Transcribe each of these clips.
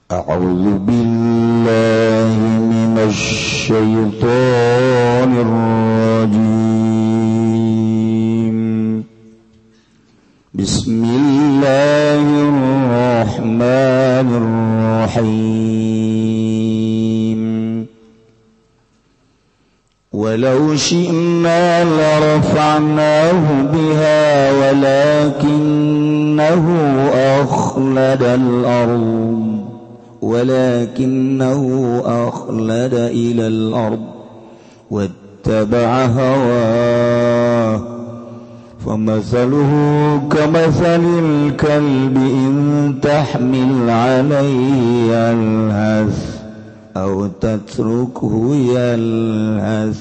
أعوذ بالله من الشيطان الرجيم. بسم الله الرحمن الرحيم. ولو شئنا لرفعناه بها ولكنه أخلد الأرض ولكنه أخلد إلى الأرض واتبع هواه فمثله كمثل الكلب إن تحمل عليه يلهث أو تتركه يلهث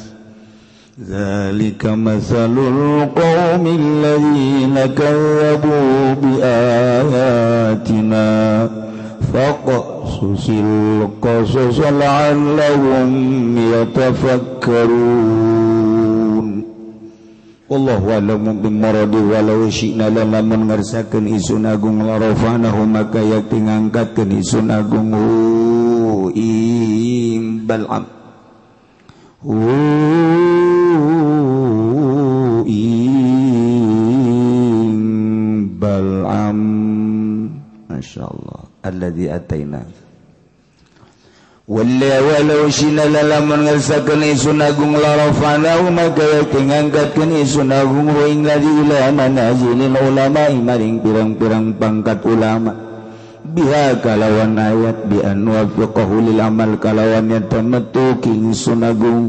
ذلك مثل القوم الذين كذبوا بآياتنا فاقصص القصص لعلهم يتفكرون. Wallahu a'lamu bimuradi. Walau syi'na lamun ngersakeun isun agung larafanahu maka yakti ngangkatkeun isun agung hu ing bal'am hu ing bal'am. Masyaallah alladzi ataina wala walau syi'na lamun ngersakeun isun agung larafanahu maka yakti ngangkatkeun isun agung hu ing ladzi ila manazilil ulama maring pirang-pirang pangkat ulama biha kalawan ayat bi an wafiqahu lil amal kalawan yatamatu king isun agung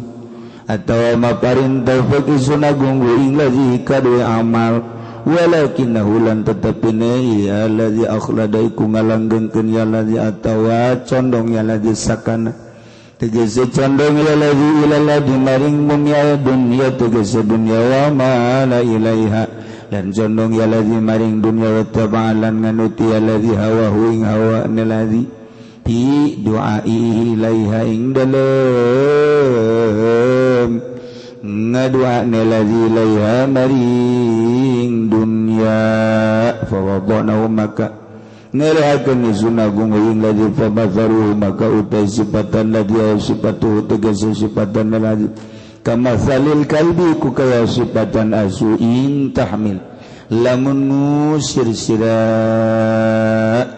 atawa maparin taufik isun agung hu ing ladzi kadue amal walakinahu lan tetepine ya allazi akhlada iku ngalanggengkeun ya allazi atawa condong ya allazi sakana tegese condong ya allazi ila ladzi maring dunya dunya tegese dunya wa ma la ilaiha lan condong ya allazi maring dunya wa taba'alan nganuti ya allazi hawahu ing hawa allazi bi du'aihi ilaiha ing dalem ngadua nelazi ilaiha maring dunya fawadanahu maka ngelehakeun isun agung ing ladzi famatharuhu maka utai sifatan ladzi sifatuhu tegese sifatan ladzi kamathalil kalbi ku kaya sifatan asu in tahmil lamun ngusir sira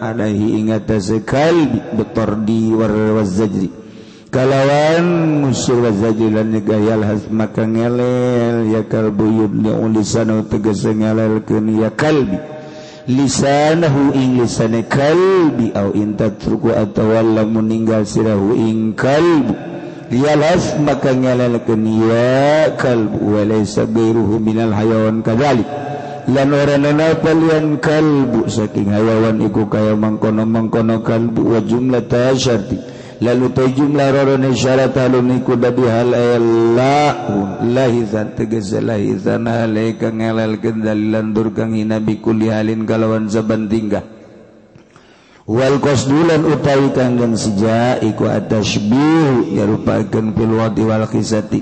alaihi ing atase kalbi betardi war wazajri kalawan musir wazajilan gayal has maka ngelel ya kalbu yudli lisanahu tegese ngelelkeun ya kalbi lisanahu ing lisane kalbi au in tatruku atawa lamun ninggal sirahu ing kalbu yalhas maka ngelelkeun ya kalbu walaysa ghairuhu minal hayawan kadzalik lan ora napa lian kalbu saking hayawan iku kaya mangkono-mangkono kalbu wa jumlah tasyarti lalu te jumlah rorone syarat alun iku dadi hal la lahizan tegese lahizan alaika ngelelkeun dalilan dur kang hina bikulli halin kalawan saban tingkah wal qasdulan utawi kang den sija iku atashbih yarupakeun fil wadi wal khisati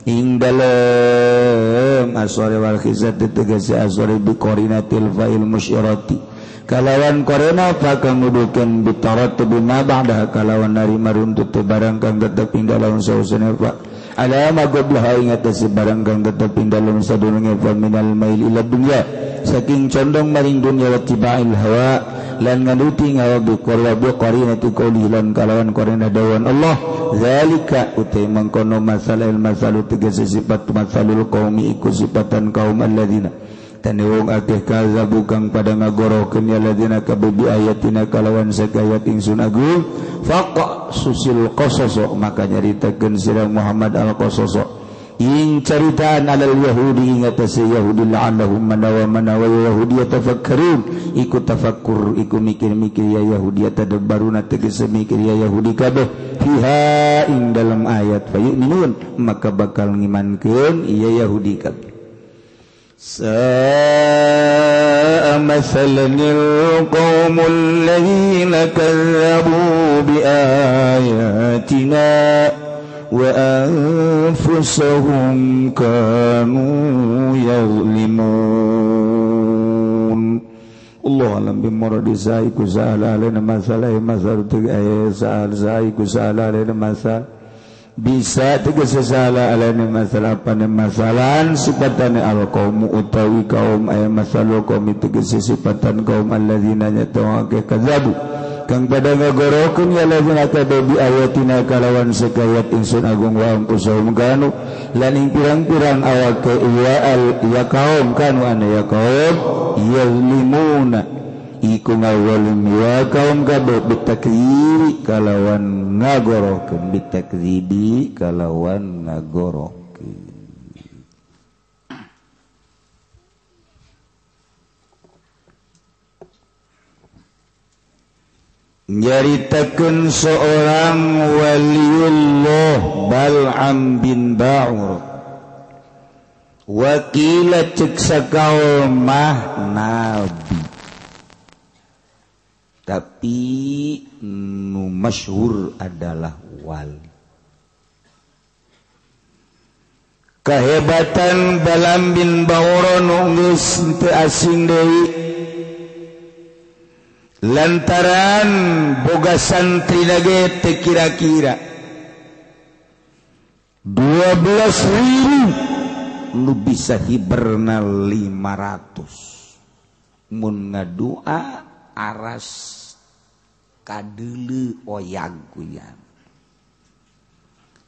ing dalem asore wal khisati tegese asore bi qarinatil fa'il musyirati kalawan korena pakang ngudukeun bitarat bima ba'da kalawan narima runtut barang kang tetep ing dalem sausene fa alama qablaha ing atase barang kang tetep ing dalem sadurunge fa minal mail ila dunya saking condong maring dunya wa tibail hawa lan nganuti hawa bi qarinati qouli lan kalawan korena dawan Allah zalika utai mangkono masalil masalu tegese sifat masalul qaumi iku sifatan kaum alladzina tani wong akeh kazabu kang pada ngagorohkeun ya ladina kabibi ayatina kalawan sakayat ingsun agung faqa susil qasas maka nyaritakeun sira Muhammad al qasas Ing caritaan alal Yahudi ing atase Yahudi la'annahum manawa manawa Yahudi yatafakkarun iku tafakkur iku mikir-mikir ya Yahudi tadabbaruna tegese mikir ya Yahudi kabeh fiha ing dalam ayat fayu'minun maka bakal ngimankeun ieu Yahudi kabeh. Sa'a masalanil qaumul ladzina kazzabu bi ayatina wa anfusahum kanu yazlimun. Allah alam bimuradi zaiku sa'ala alaina masalah masal sa'al zaiku sa'ala alaina masal bisa tegese sa'ala alaina masalah pane masalan sifatane al qaumu utawi kaum aya masalul qaumi tegese sifatan kaum alladzina nyatawake kadzabu kang pada ngagorokeun ya lazina kadabi ayatina kalawan sakayat insun agung wa anfusahum kanu lan ing pirang-pirang awake ya al ya kaum kanu ana ya kaum yazlimuna iku ngawalim ya kaum kabeh bitakziri kalawan ngagorokeun bitakzibi kalawan ngagorokeun. Nyaritakeun seorang waliullah Bal'am bin Ba'ur wakila cek sakaul mah nabi tapi nu masyhur adalah wali. Kehebatan Bal'am bin Ba'ur nu geus teu asing deui lantaran boga santri nage teu kira-kira 12.000 nu bisa hiberna 500 mun ngadua aras kadeuleu oyag kuyan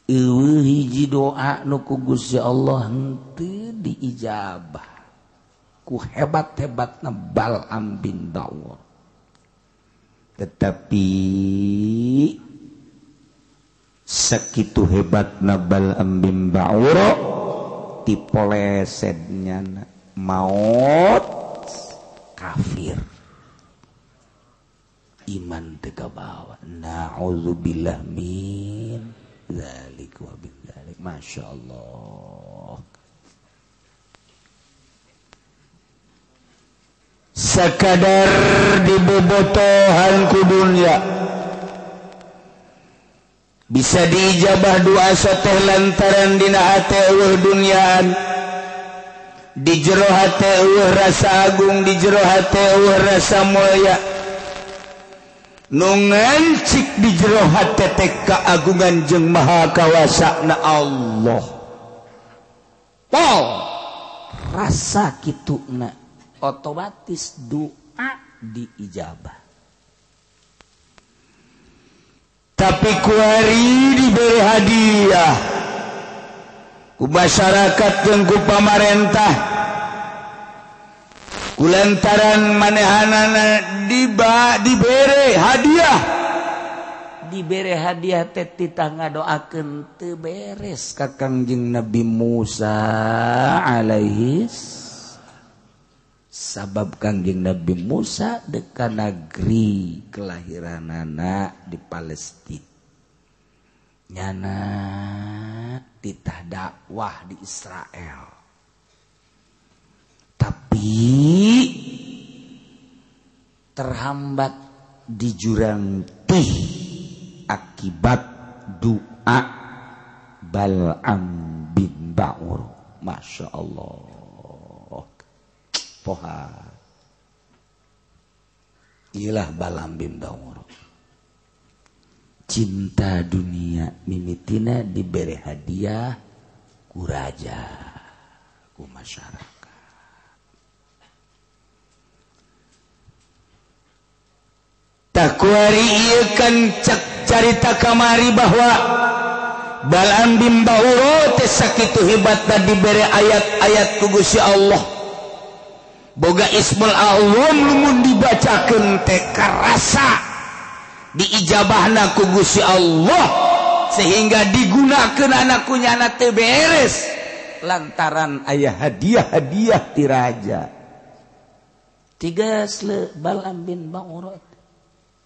eueuh hiji doa nu ku Gusti Allah henteu diijabah ku hebat-hebatna Bal'am bin Ba'ur. Tetapi sakitu hebatna Bal'am bin Ba'ur tipolesednya maut kafir iman teu kabawa. Na'udzubillah min dzalik wa bin dzalik. Masyaallah. Sekadar dibobotohan ku dunya bisa diijabah doa soteh lantaran dina hate eueuh dunyaan di jero hate eueuh rasa agung di jero hate eueuh rasa mulia nu ngancik di jero hate teh keagungan jeung maha kawasana Allah. Pol rasa kituna otomatis doa diijabah. Tapi kuari diberi hadiah ku masyarakat jeung ku pamarentah kulantaran manehanana dibere hadiah dibere hadiah teh titah ngadoakeun teu beres ka Kangjeng Nabi Musa alaihi. Sabab Kangjeng Nabi Musa deka negeri kelahiranana di Palestina nyana titah dakwah di Israel tapi terhambat di jurang tih akibat doa Bal'am bin Ba'ur. Masya Allah. Poha ilah Bal'am bin Ba'ur cinta dunia mimitina diberi hadiah ku raja ku masyarakat. Takuari ieu kan cek carita kamari bahwa Bal'am bin Ba'ur teh sakitu hebatna dibere ayat-ayat ku Gusti Allah. Boga Ismul Azam lumun dibacakeun teh karasa diijabahna ku Gusti Allah sehingga digunakeun anak kunyana teh beres. lantaran aya hadiah-hadiah ti raja. Tiga sle Bal'am bin Ba'ura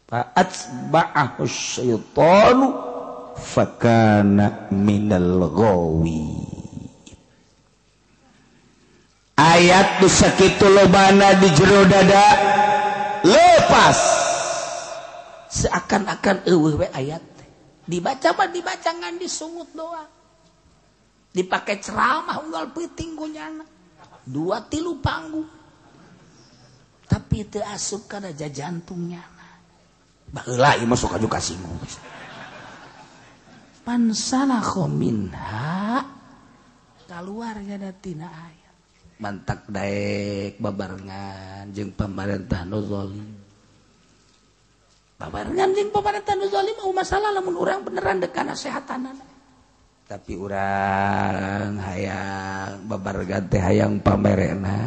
fa atba'ahu syaitanu fakana minal ghawi. Ayat nu sakitu lobana di jero dada lepas seakan-akan eueuh we ayat teh. Dibaca mah dibaca ngan disungut doang. Dipakai ceramah unggal peuting ku nyana. 2 3 panggung. Tapi teu asup kana jantungnya. Baheula ieu mah sok aju kasinggung. Pansalakha minha kaluar nya tina ayat. Mantak daek babarengan jeung pamarentah nu zalim. Babarengan jeung pamarentah nu zalim mau masalah lamun urang beneran dek kana sehatanana. Tapi urang hayang babarengan teh hayang pamerena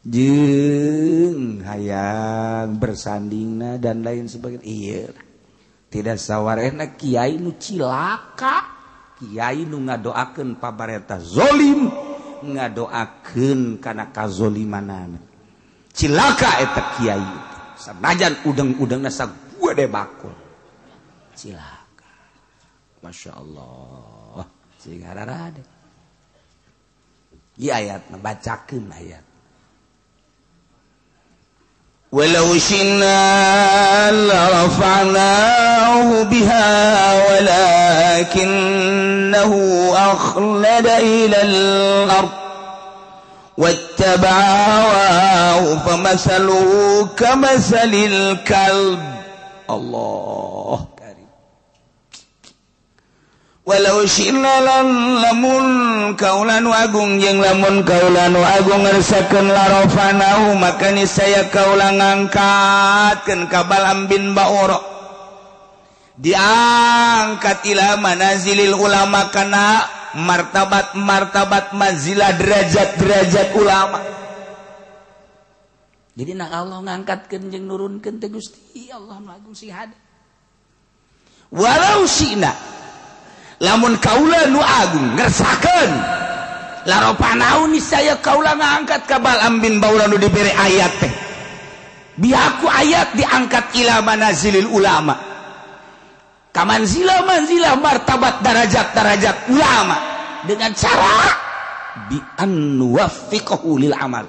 jeung hayang bersandingna dan lain sebagainya. Iya. Tidak sawarehna kiai nu cilaka, kiai nu ngadoakeun pamarentah zalim, ngadoakeun kana kazolimanana. Cilaka eta kiai. Sanajan udeng-udengna sagede bakul. Cilaka. Masya Allah. Sing hararade. Ieu ayat bacakeun ayat. Walau syi'na la rafa'nahu biha walakinnahu akhlada ilal ard wattaba'a hawahu famathaluhu kamathalil kalb. Allah karim. Walau syi'na lamun kaula nu agung jeung lamun kaula nu agung ngersakeun larafanahu maka niscaya kaula ngangkatkeun ka Bal'am bin Ba'ura diangkat ila manazilil ulama kana martabat-martabat manzilah derajat-derajat ulama. Jadi nak Allah ngangkatkeun jeung nurunkeun teh Gusti Allah nu agung sing hade. Walau syi'na lamun kaula nu agung ngersakeun laropanau niscaya kaula ngangkat ka Bal'am bin Ba'ura nu dibere ayat teh. Biaku ayat diangkat ila manazilil ulama. Kamanzilah manzilah martabat darajat-darajat ulama dengan cara bi an nuwaffiqahu lil amal.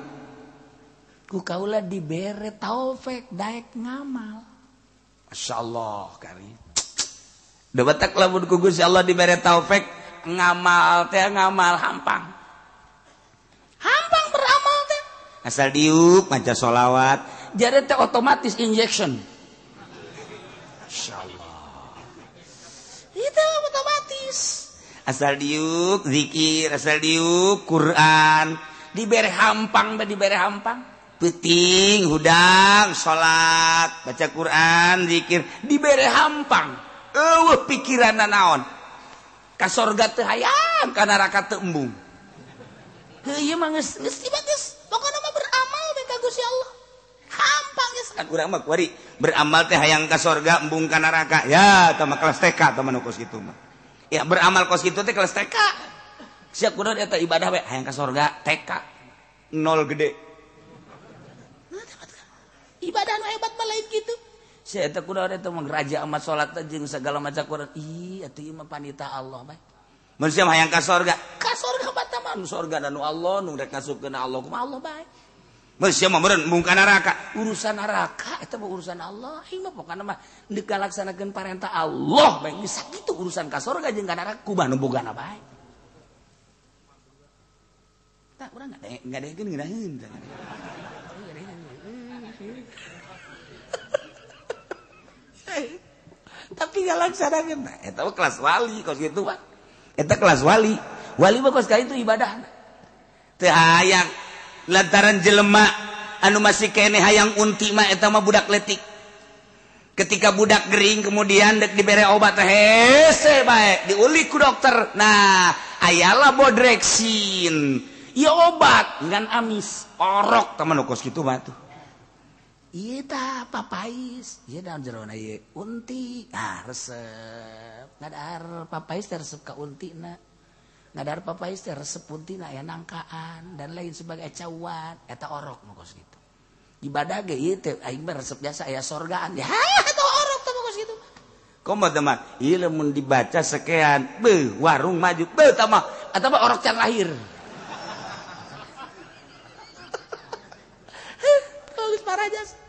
Ku kaula dibere taufik daek ngamal. Masyaallah karim. Da batak lamun ku Gusti Allah dibere taufik ngamal teh ngamal hampang. Hampang beramal teh. Asal diuk maca sholawat, jare teh otomatis injection. Masyaallah. Itu otomatis. Asal diuk zikir, asal diuk Quran, dibere hampang teh dibere hampang. Peuting hudang salat, baca Quran, zikir, dibere hampang. Eueuh pikiranna naon? Ka sorga teu hayang, ka neraka teu embung. Heuh ieu mah geus geus geus pokona mah beramal we ka Gusti Allah. Hampang geus kan urang mah kuari beramal teh hayang ka sorga embung ka neraka. Ya, tah mah kelas TK tah mah nu kos kitu mah. Ya beramal kos kitu teh kelas TK. Sia kudu eta ibadah we hayang ka sorga TK. Nol gede. Ibadah nu hebat mah lain kitu. Sia eta kudu eta mah raja amat salat jeung segala macam Quran. Ih, atuh ieu mah panita Allah bae. Mun sia mah hayang ka sorga. Ka sorga mah tah mah sorga nu Allah nu rek ngasupkeun Allah kumaha Allah bae. Mun sia mah meureun embung ka neraka. Urusan neraka eta mah urusan Allah. Ieu mah pokona mah deuk ngalaksanakeun parentah Allah bae. Geus sakitu urusan ka sorga jeung ka neraka kumaha nu bogana bae. Tah urang ngadekeun ngeunaheun. Tapi ngalaksanakeun eta mah kelas wali kos kitu mah. Eta kelas wali. Wali mah kos ka itu ibadahna. Teu hayang lantaran jelema anu masih keneh hayang unti mah eta mah budak letik. Ketika budak gering kemudian dek dibere obat hese bae diulik ku dokter. Nah, ayalah bodreksin. Ieu obat ngan amis. Orok teman nu kos kitu mah tuh. Ieu tah papais, ieu daun jerona ieu unti. Ah resep. Ngadahar papais teh resep ka untina. Ngadar papais teh resep puntina aya nangkaan dan lain sebagai cawan eta orok nu kos kitu. Ibadah ge ieu teh aing mah resep jasa aya sorgaan. Ya eta orok teh kos kitu. Komo teh mah ieu lamun dibaca sekean beuh warung maju beuh tah mah eta mah orok can lahir. Geus parajas.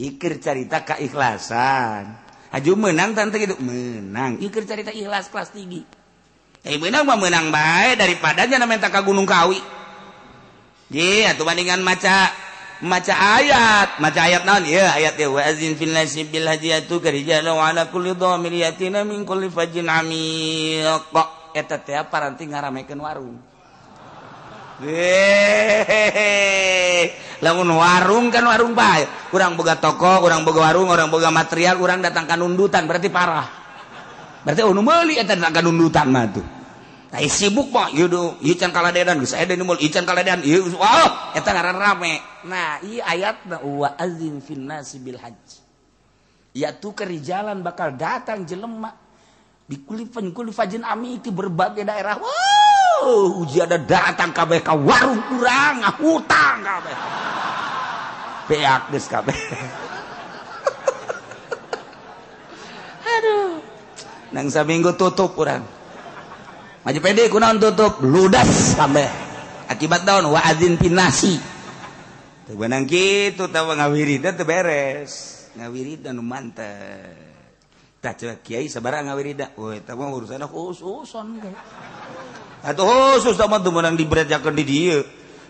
Ikir carita keikhlasan. Haju menang tante gitu menang. Ikir carita ikhlas kelas tinggi. Menang mah menang bae daripada nya minta ka Gunung Kawi. Ye atuh bandingan maca ayat, maca ayat naon? Ieu ayat ieu wa azin fil nasi bil hajiyatu karijalu ala kulli dhamir yatina min kulli fajjin amiq. Eta teh paranti ngaramekeun warung. Hehehe. Lamun warung kan warung bae. Urang boga toko, urang boga warung, urang boga material, urang datang ka nundutan berarti parah. Berarti nu meuli eta datang ka nundutan mah tuh. Tah sibuk mah ieu do, ieu can kaladedan geus aya nu meuli, ieu can kaladedan ieu wah eta ngaran rame. Nah, ieu ayatna wa azin fin nasi bil hajj. Ya tu kerijalan bakal datang jelema di kulifan kulifajin ami di berbagai daerah. Wow, uji ada datang kabeh ka warung urang hutang kabeh. Beak geus kabeh. Aduh. Nang saminggu tutup urang. Maju pede kunaon tutup ludas kabeh. Akibat daun wa adzin pinasi. Teu beunang kitu tah ngawiridan teu beres. Ngawiridan nu mantep. Tah coba kiai sabaraha ngawirida. Woi eta mah urusanna khususon. Atuh khusus tah mah teu meunang diberejakeun di dieu.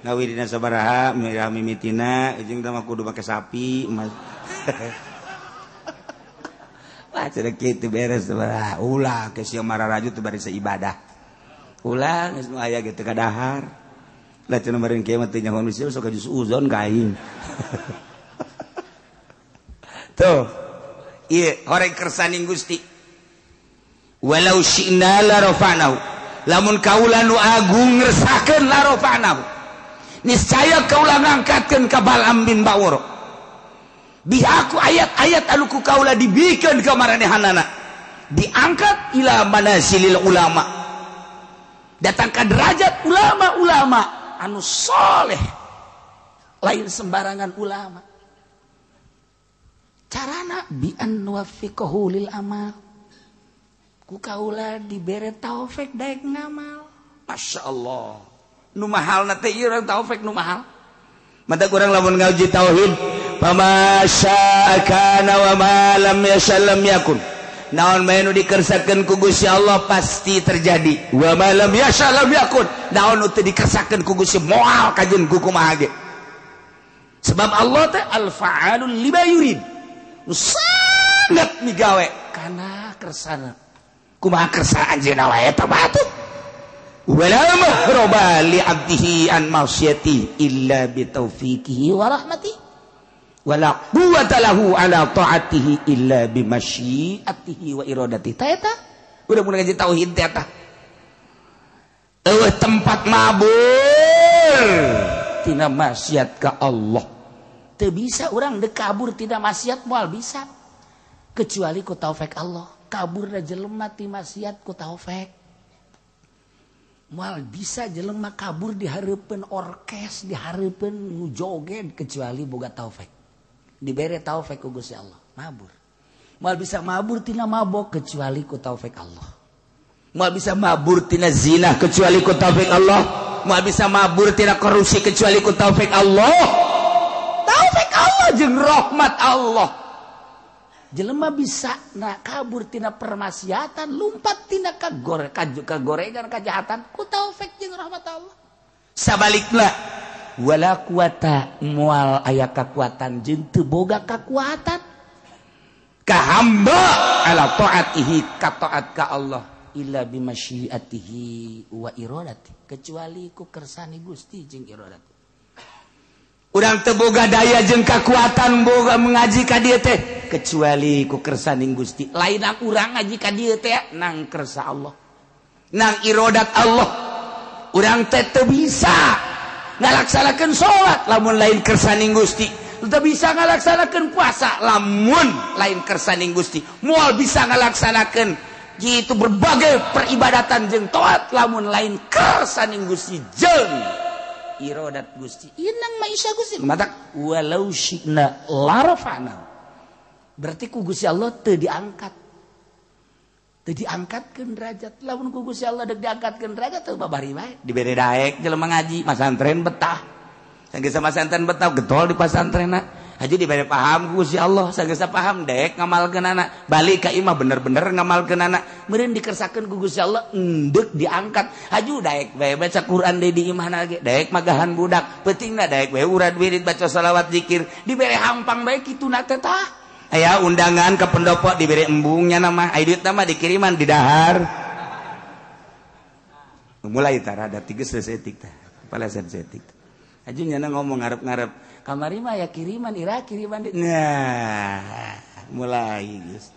Ngawirina sabaraha mirah mimitina jeung tah mah kudu make sapi. Wah cenah kitu beres sabaraha. Ulah ke sia mararaju teu bari ibadah. Ulah geus nu aya ge teu kadahar. Lah cenah bari kieu mah teu nyaho misi sok jus uzon ka aing. Tuh. Ieu horeng kersaning Gusti. Walau syi'na la rafa'nahu. Lamun kaula nu agung ngersakeun la rafa'nahu. Niscaya kaula ngangkatkeun ka Bal'am bin Ba'ur. Bihaku ayat-ayat anu ku kaula dibikeun ka maranehanana. Diangkat ila manasilil ulama. Datang ka derajat ulama-ulama anu soleh. Lain sembarangan ulama. Carana bi an nuwaffiqahu lil amal. Ku kaula dibere taufik daek ngamal. Masya Allah. Nu mahalna teh ieu urang taufik nu mahal. Mata kurang lamun ngaji tauhid, fama syaa kana wa ma lam yasha lam yakun. Naon bae nu dikersakeun ku Gusti Allah pasti terjadi. Wa ma lam yasha lam yakun. Naon nu teu dikersakeun ku Gusti moal kajeun ku kumaha ge. Sebab Allah teh al-fa'alul lima yurid. Nu sangat migawe kana kersana. Kumaha kersa anjeunna wae eta mah atuh. Wala mahraba li 'abdihi an ma'siyati illa bi taufiqihi wa rahmatihi. Wala quwwata lahu ala ta'atihi illa bi masyiatihi wa iradatihi. Ta eta udah mun ngaji tauhid teh eta. Eueuh tempat mabur tina maksiat ka Allah. Teu bisa urang deuk kabur tina maksiat moal bisa. Kecuali ku taufik Allah. Kaburna jelema ti maksiat ku taufik. Moal bisa jelema kabur di hareupeun orkes, di hareupeun nu joget kecuali boga taufik. Dibere taufik ku Gusti Allah, mabur. Moal bisa mabur tina mabok kecuali ku taufik Allah. Moal bisa mabur tina zina kecuali ku taufik Allah. Moal bisa mabur tina korupsi kecuali ku taufik Allah. Taufik Allah jeung rahmat Allah. Jelema bisa na kabur tina permaksiatan, lumpat tina kagorengan kajahatan ku taufik jeung rahmat Allah. Sabalikna wala quwata moal aya kakuatan jeung teu boga kakuatan ka hamba ala taatihi ka taat ka Allah illa bimasyiatihi wa iradati, kecuali ku kersane Gusti jeung iradati. Urang teu boga daya jeung kakuatan boga mengaji ka dieu teh kecuali ku kersaning Gusti. Lain urang ngaji ka dieu teh nang kersa Allah, nang irodat Allah. Urang teh teu bisa ngalaksanakeun salat lamun lain kersaning Gusti, teu bisa ngalaksanakeun puasa lamun lain kersaning Gusti, moal bisa ngalaksanakeun Gitu berbagai peribadatan jeung taat lamun lain kersaning Gusti jeung irodat Gusti inang maisha Gusti matak walau syi'na larafa'na. Berarti ku Gusti Allah teu diangkat, teu diangkatkeun derajat. Lamun ku Gusti Allah deuk diangkatkeun derajat teu babari bae dibere daek jelema ngaji masantren betah, sanggeus masantren betah getol di pasantrenna. Haji dibere paham ku Gusti Allah, sanggeus paham daek ngamalkeunana, balik ka imah bener-bener ngamalkeunana, meureun dikersakeun ku Gusti Allah endeuk diangkat. Haju daek bae baca Quran deui di imahna ge, daek magahan budak, peutingna daek bae urad wirid baca selawat zikir, dibere hampang bae kituna teh tah. Aya undangan ke pendopo dibere embungnya nama, aya duitna mah dikiriman di dahar. Mulai tah rada tiges sesetik tah, palasan setik. Haju nyana ngomong ngarep-ngarep kamari mah ya kiriman ira kiriman. Nah, mulai geus.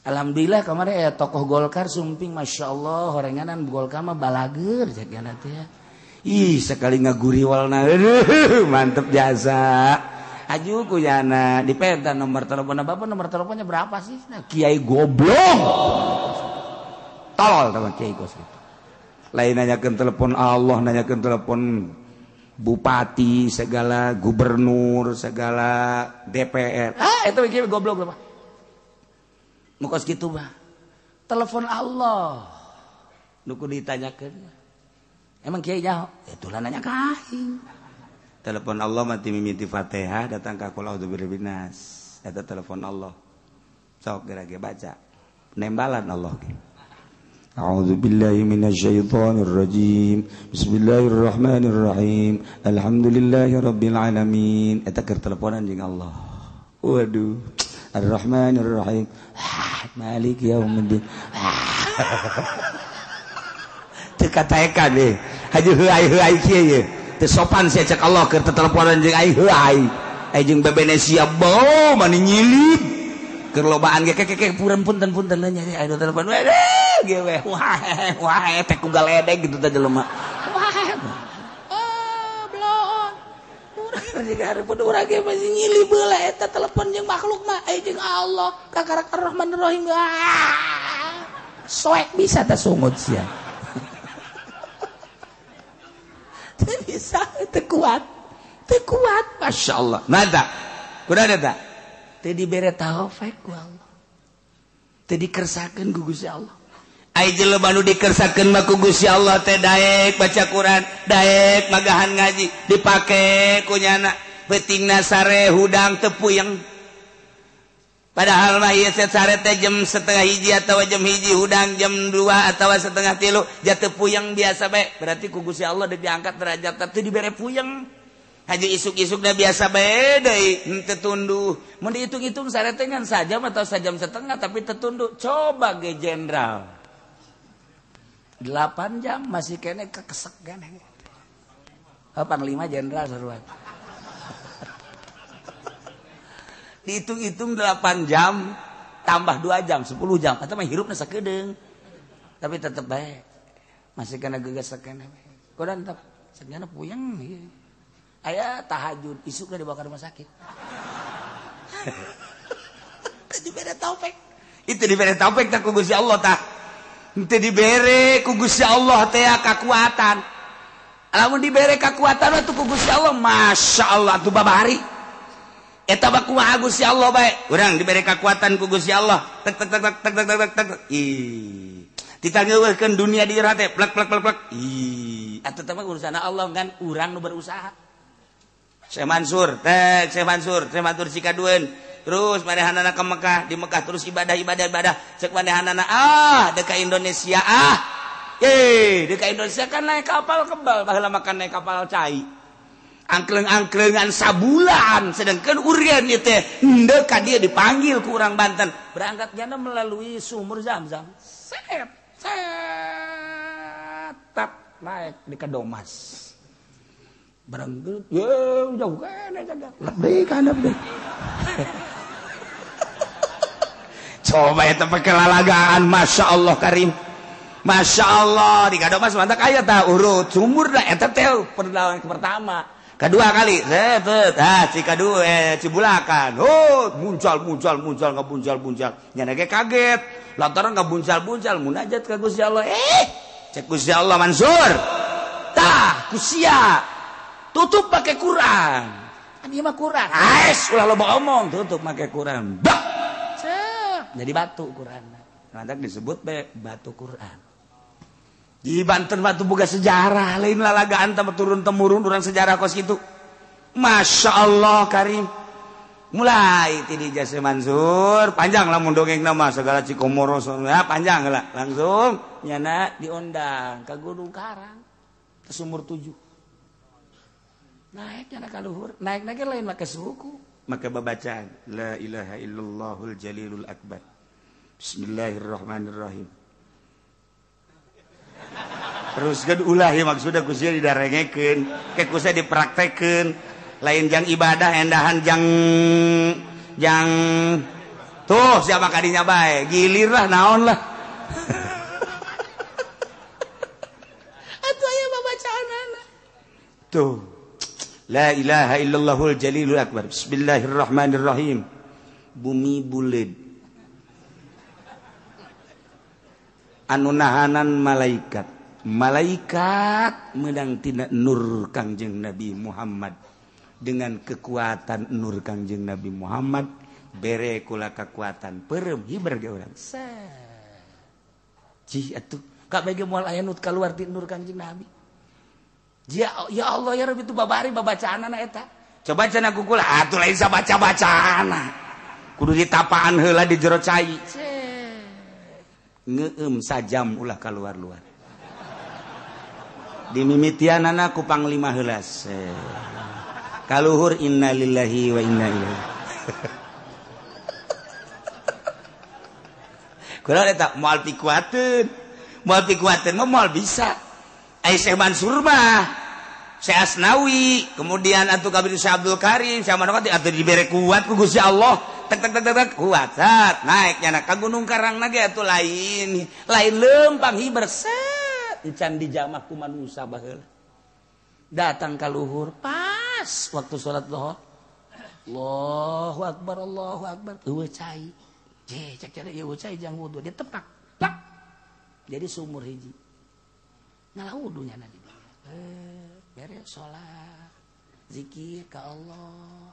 Alhamdulillah kamari aya tokoh Golkar sumping Masya Allah horenganan Golkar mah balager jagana teh. Ih, sekali ngaguriwalna mantep jasa. Aju kuyana dipenta nomor telepon bapak, nomor teleponnya berapa sih? Nah, kiai goblok. Tolol teman kiai gos gitu. Lain nanyakeun telepon Allah, nanyakeun telepon bupati segala, gubernur segala, DPR. Ah, itu kiai goblok lah. Mukos kitu mah. Telepon Allah. Nu kudu ditanyakeun. Emang kiai nyaho? Itulah nanya ka aing. Telepon Allah mati mimiti Fatihah datang ka qul a'udzu birabbin nas. Eta telepon Allah. Sok geura ge baca. Nembalan Allah ge. A'udzu billahi minasyaitonir rajim. Bismillahirrahmanirrahim. Alhamdulillahi rabbil alamin. Eta keur teleponan jeung Allah. Waduh. Arrahmanirrahim. Maliki yaumiddin. Teu kataekan deh. Haji heuai-heuai kieu ye. Teu sopan sia cek Allah keur teteleponan jeung ai heuai. Ai jeung bebene sia bau mani nyilip. Keur lobaan ge kekeke puren punten-punten nya ai telepon. Ge we wah wah teh ku galedeg gitu teh jelema. Wah. Oh, bloon. Urang jeung hareupeun urang ge masih nyilip heula eta telepon jeung makhluk mah ai jeung Allah kakarak Arrahmanirrahim. Soek bisa teh sungut sia. Teu bisa, teu kuat. Teu kuat, Masya Allah. Nada. Kuda ada tak? Teu dibere taufik ku Allah. Teu dikersakeun ku Gusti Allah. Ai jelema nu dikersakeun mah ku Gusti Allah teh daek baca Quran, daek magahan ngaji, dipake ku nyana. Peutingna sare hudang teu puyeng. Padahal mah ieu sare teh jam 12:30 atawa jam 1 hudang jam 2 atawa 2:30 jatuh puyeng biasa bae. Berarti ku Gusti Allah deuk diangkat derajat teh dibere puyeng. Haji isuk-isukna biasa bae deui henteu tunduh. Mun dihitung-hitung sare teh ngan sajam atau sajam setengah tapi tetunduh. Coba ge jenderal. 8 jam masih kene kekesek gane. Oh, panglima jenderal seruan. Dihitung-hitung 8 jam tambah 2 jam 10 jam atau mah hirupna sakedeung. Tapi tetep bae masih kena gegesekan bae. Kodan tetep segana puyeng ieu. Aya tahajud isukna dibawa ke rumah sakit. Teu dibere taufik. Itu dibere taufik tah ku Gusti Allah tah. Henteu dibere ku Gusti Allah teh kakuatan. Lamun dibere kakuatan mah ku Gusti Allah Masya Allah tuh babari. Eta mah kumaha Gusti Allah bae. Urang dibere kakuatan ku Gusti Allah. Tek tek tek tek tek tek tek. Ih. Ditangeuweuhkeun dunia di jero teh plek plek plek plek. Ih, atuh teh mah urusan Allah kan urang nu berusaha. Syekh Mansur, tek Syekh Mansur, Syekh Mansur sikadueun. Terus manehanana ke Mekah, di Mekah terus ibadah ibadah ibadah. Cek manehanana ah deuk ka Indonesia ah. Ye, deuk ka Indonesia kan naik kapal kebal, baheula makan naik kapal cai. Angkleng-angklengan sabulan sedangkan urian ieu teh henteu ka dieu dipanggil ku urang Banten. Berangkat jana melalui sumur Zam-Zam. Set set tap naik di Kadomas. Berangkat ye jauh kene jaga. Lebih kan lebih. Coba eta pakelalagaan Masya Allah Karim. Masya Allah di Kadomas mantak aya tah urut sumur dah eta teh perjalanan pertama. Kedua kali set ah Cikadu Cibulakan. Oh, muncal muncal muncal ngabuncal buncal. Nyana ge kaget. Lantaran ngabuncal-buncal munajat ka Gusti Allah. Cek Gusti Allah Mansur. Tah, kusia. Tutup pakai Quran. Kan ieu mah Quran. Ais, ulah loba omong, tutup pakai Quran. Bak. Cep, jadi batu Quran. Lantak disebut be batu Quran. Di Banten batu boga sejarah, lain lalagaan teh turun temurun urang sejarah kos kitu. Masya Allah Karim. Mulai ti di Jase Mansur, panjang lamun dongeng nama segala Cikomoro ya panjang lah. Langsung nyana diundang ke Gunung Karang ke sumur 7. Naik nyana ka luhur, naik-naik lain make suku, make babacaan la ilaha illallahul jalilul akbar. Bismillahirrahmanirrahim. Terus kan ulah ya maksudnya ku sia didarengekeun, ke ku sia dipraktekeun. Lain jang ibadah endahan jang jang tuh siapa kadinya bae gilir lah naon lah. Atuh aya babacaanana tuh la ilaha illallahul jalilul akbar bismillahirrahmanirrahim. Bumi buleud anu nahanan malaikat, malaikat meunang tina nur Kangjeng Nabi Muhammad. Dengan kekuatan nur Kangjeng Nabi Muhammad bere kula kekuatan perem hiber ge urang. Cih atuh kabeh ge moal aya nu kaluar ti nur Kangjeng Nabi. Ya, ya Allah ya Rabbi itu babari babacaanana eta. Coba cenah ku kula atuh lain sabaca-bacaana. Kudu ditapaan heula di jero cai. Ngeueum sajam ulah kaluar-luar. Dimimitianana ku panglima heula. Kaluhur innalillahi wa inna ilaihi. Kula eta moal pikuateun. Moal pikuateun mah moal bisa. Ai Syekh Mansur mah, Syekh Asnawi, kemudian atuh kabeh Syekh Abdul Karim, Syekh Manokati atuh dibere kuat ku Gusti Allah. Tek tek tek tek kuat. Sat naik nyana ka Gunung Karang na ge atuh lain. Lain leumpang hiber set encan dijamah ku manusa baheula. Datang ka luhur pas waktu sholat zuhur. Allahu akbar Allahu akbar. Eueuh cai. Je cek cari eueuh cai jang wudu dia tepak. Plak. Jadi sumur hiji. Ngalah wudunya na di dieu. Beres sholat. Zikir ka Allah.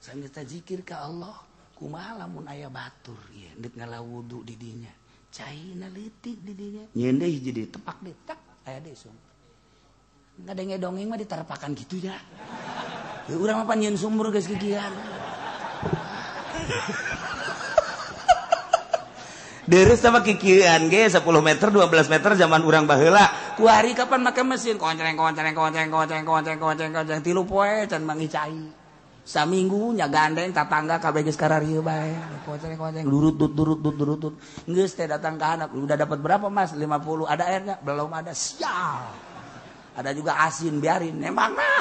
Sambil ta zikir ka Allah, kumaha lamun aya batur ieu deuk ngalah wudu di dinya. Caina leutik di dinya. Nyeun deui hiji deui tepak deui tak aya deui sumur. Ngadenge dongeng mah diterpakan gitu ya. Ya urang mah pan nyeun sumur geus kikian. Deres sama kikian ge 10 meter 12 meter zaman urang baheula. Kuari kapan make mesin konceng konceng konceng konceng konceng konceng konceng tilu poe can mangi cai. Saminggu nya gandeng tatangga kabeh geus kararieu bae. Konceng konceng durut dut durut dut durut dut. Geus teh datang ka anak, udah dapat berapa Mas? 50. Ada airnya? Belum ada. Sial. Ada juga asin biarin emang nah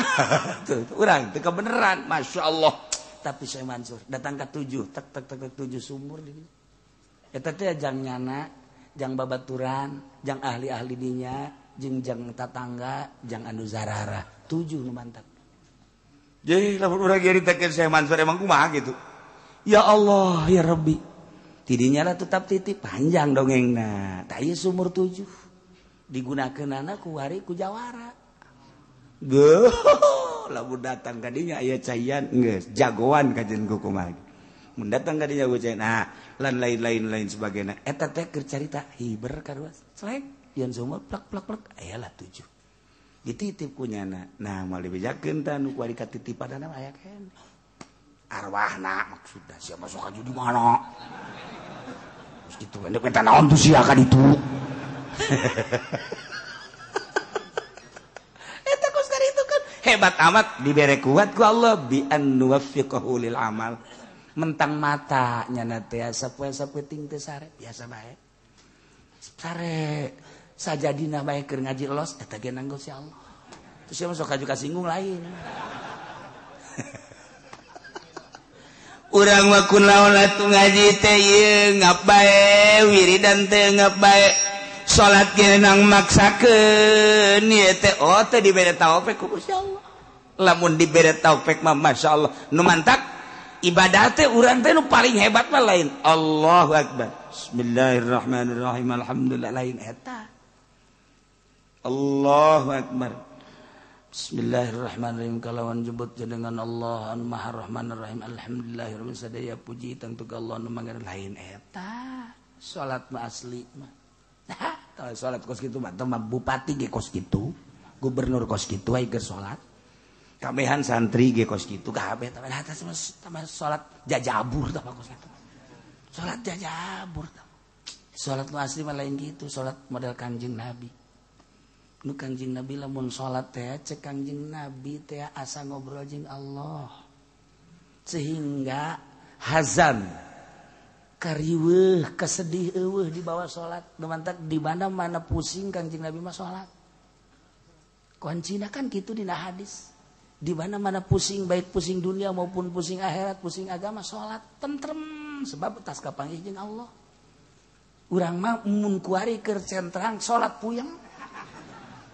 tuh urang teu kebeneran Masya Allah. Tapi Syekh Mansur datang ke 7 tek tek tek tek 7 sumur di eta teh jang nyana jang babaturan jang ahli-ahli dinya jeung jang tatangga jang anu zarara 7 nu mantap. Jadi lamun urang nyaritakeun Syekh Mansur emang kumaha gitu. Ya Allah ya Rabbi tidinya lah tetap titip panjang dongengna tah ieu sumur 7 digunakeun anak ku wari ku jawara. Geuh, lamun datang ka dinya aya caian geus jagoan kajen ku kumaha. Mun datang ka dinya ku caian, nah lan lain-lain lain sebagainya. Eta teh keur carita hiber karuas. Selek yeun sumur plek plek plek aya lah 7. Dititip ku nyana. Nah, moal dibejakeun tah nu kuari katitipanana aya keneh. Arwahna maksudna sia masuk ka di mana? Geus kitu endek minta naon tuh sia ka ditu. Eta kos itu kan hebat amat dibere kuat ku Allah bi an nuwaffiqahu lil amal. Mentang mata nyana teh sapoe-sapoe ting teh sare biasa bae. Sare sajadina bae keur ngaji los eta ge nanggo si Allah. Terus sia masuk kaju kasinggung lain. Urang mah kun laon atuh ngaji teh ieu ngap bae wiridan teh ngap bae. Salat ge nang maksakeun ieu teh oh teh dibere taufik ku Gusti Allah. Lamun dibere taufik mah masyaallah. Nu mantak ibadah teh urang teh nu paling hebat mah lain Allahu akbar. Bismillahirrahmanirrahim. Alhamdulillah lain eta. Allahu akbar. Bismillahirrahmanirrahim kalawan jebut jenengan Allah anu Maha Rahmanir Rahim. Alhamdulillahirabbil sadaya puji tangtu ka Allah nu mangan lain eta. Salat mah asli mah. Nah, tah salat kos kitu mah teh bupati ge kos kitu, gubernur kos kitu aya keur salat. Kabehan santri ge kos kitu kabeh tah mah salat jajabur tah kos kitu. Salat jajabur tah. Salat nu asli mah lain kitu, salat model Kangjeng Nabi. Nu Kangjeng Nabi lamun salat teh cek Kangjeng Nabi teh asa ngobrol jeung Allah. Sehingga hazan kariweuh kasedih eueuh dibawa salat. Nu mantak di mana-mana pusing Kangjeng Nabi mah salat. Kuncina kan kitu dina hadis. Di mana-mana pusing, baik pusing dunia maupun pusing akhirat, pusing agama, salat tentrem sebab tas kapanggih jeung Allah. Urang mah mun kuari keur centrang salat puyeng.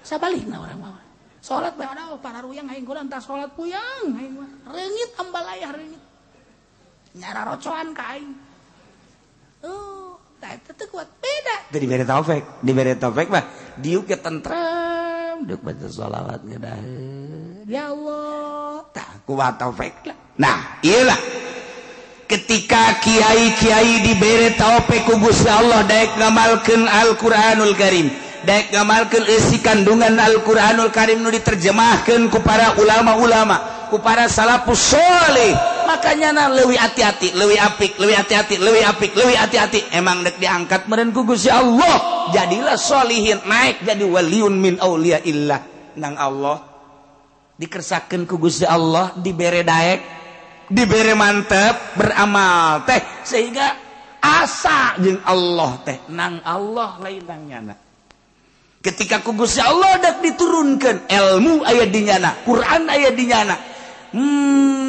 Sabalikna urang mah. Salat bae ada para ruyang aing kurang tas salat puyeng aing mah. Reungit ambalayah reungit. Nyara rocoan ka aing. Oh, tah eta teu kuat beda. Teu dibere taufik, dibere taufik mah diuk ge tentrem, diuk baca sholawat ngedaheun. Ya Allah, tah kuat taufik lah. Nah, iyalah. Ketika kiai-kiai dibere taufik ku Gusti Allah daek ngamalkeun Al-Qur'anul Karim, daek ngamalkeun eusi kandungan Al-Qur'anul Karim nu diterjemahkeun ku para ulama-ulama, ku para salafus sholih. Makanya na leuwih hati-hati, leuwih apik, leuwih hati-hati, leuwih apik, leuwih hati-hati. Emang dek diangkat meureun ku Gusti Allah, jadilah sholihin, naik jadi waliun min auliyaillah nang Allah. Dikersakeun ku Gusti Allah, dibere daek, dibere mantep beramal teh sehingga asa jeung Allah teh nang Allah lain nang nyana. Ketika ku Gusti Allah dek diturunkeun ilmu aya di nyana, Quran aya di nyana.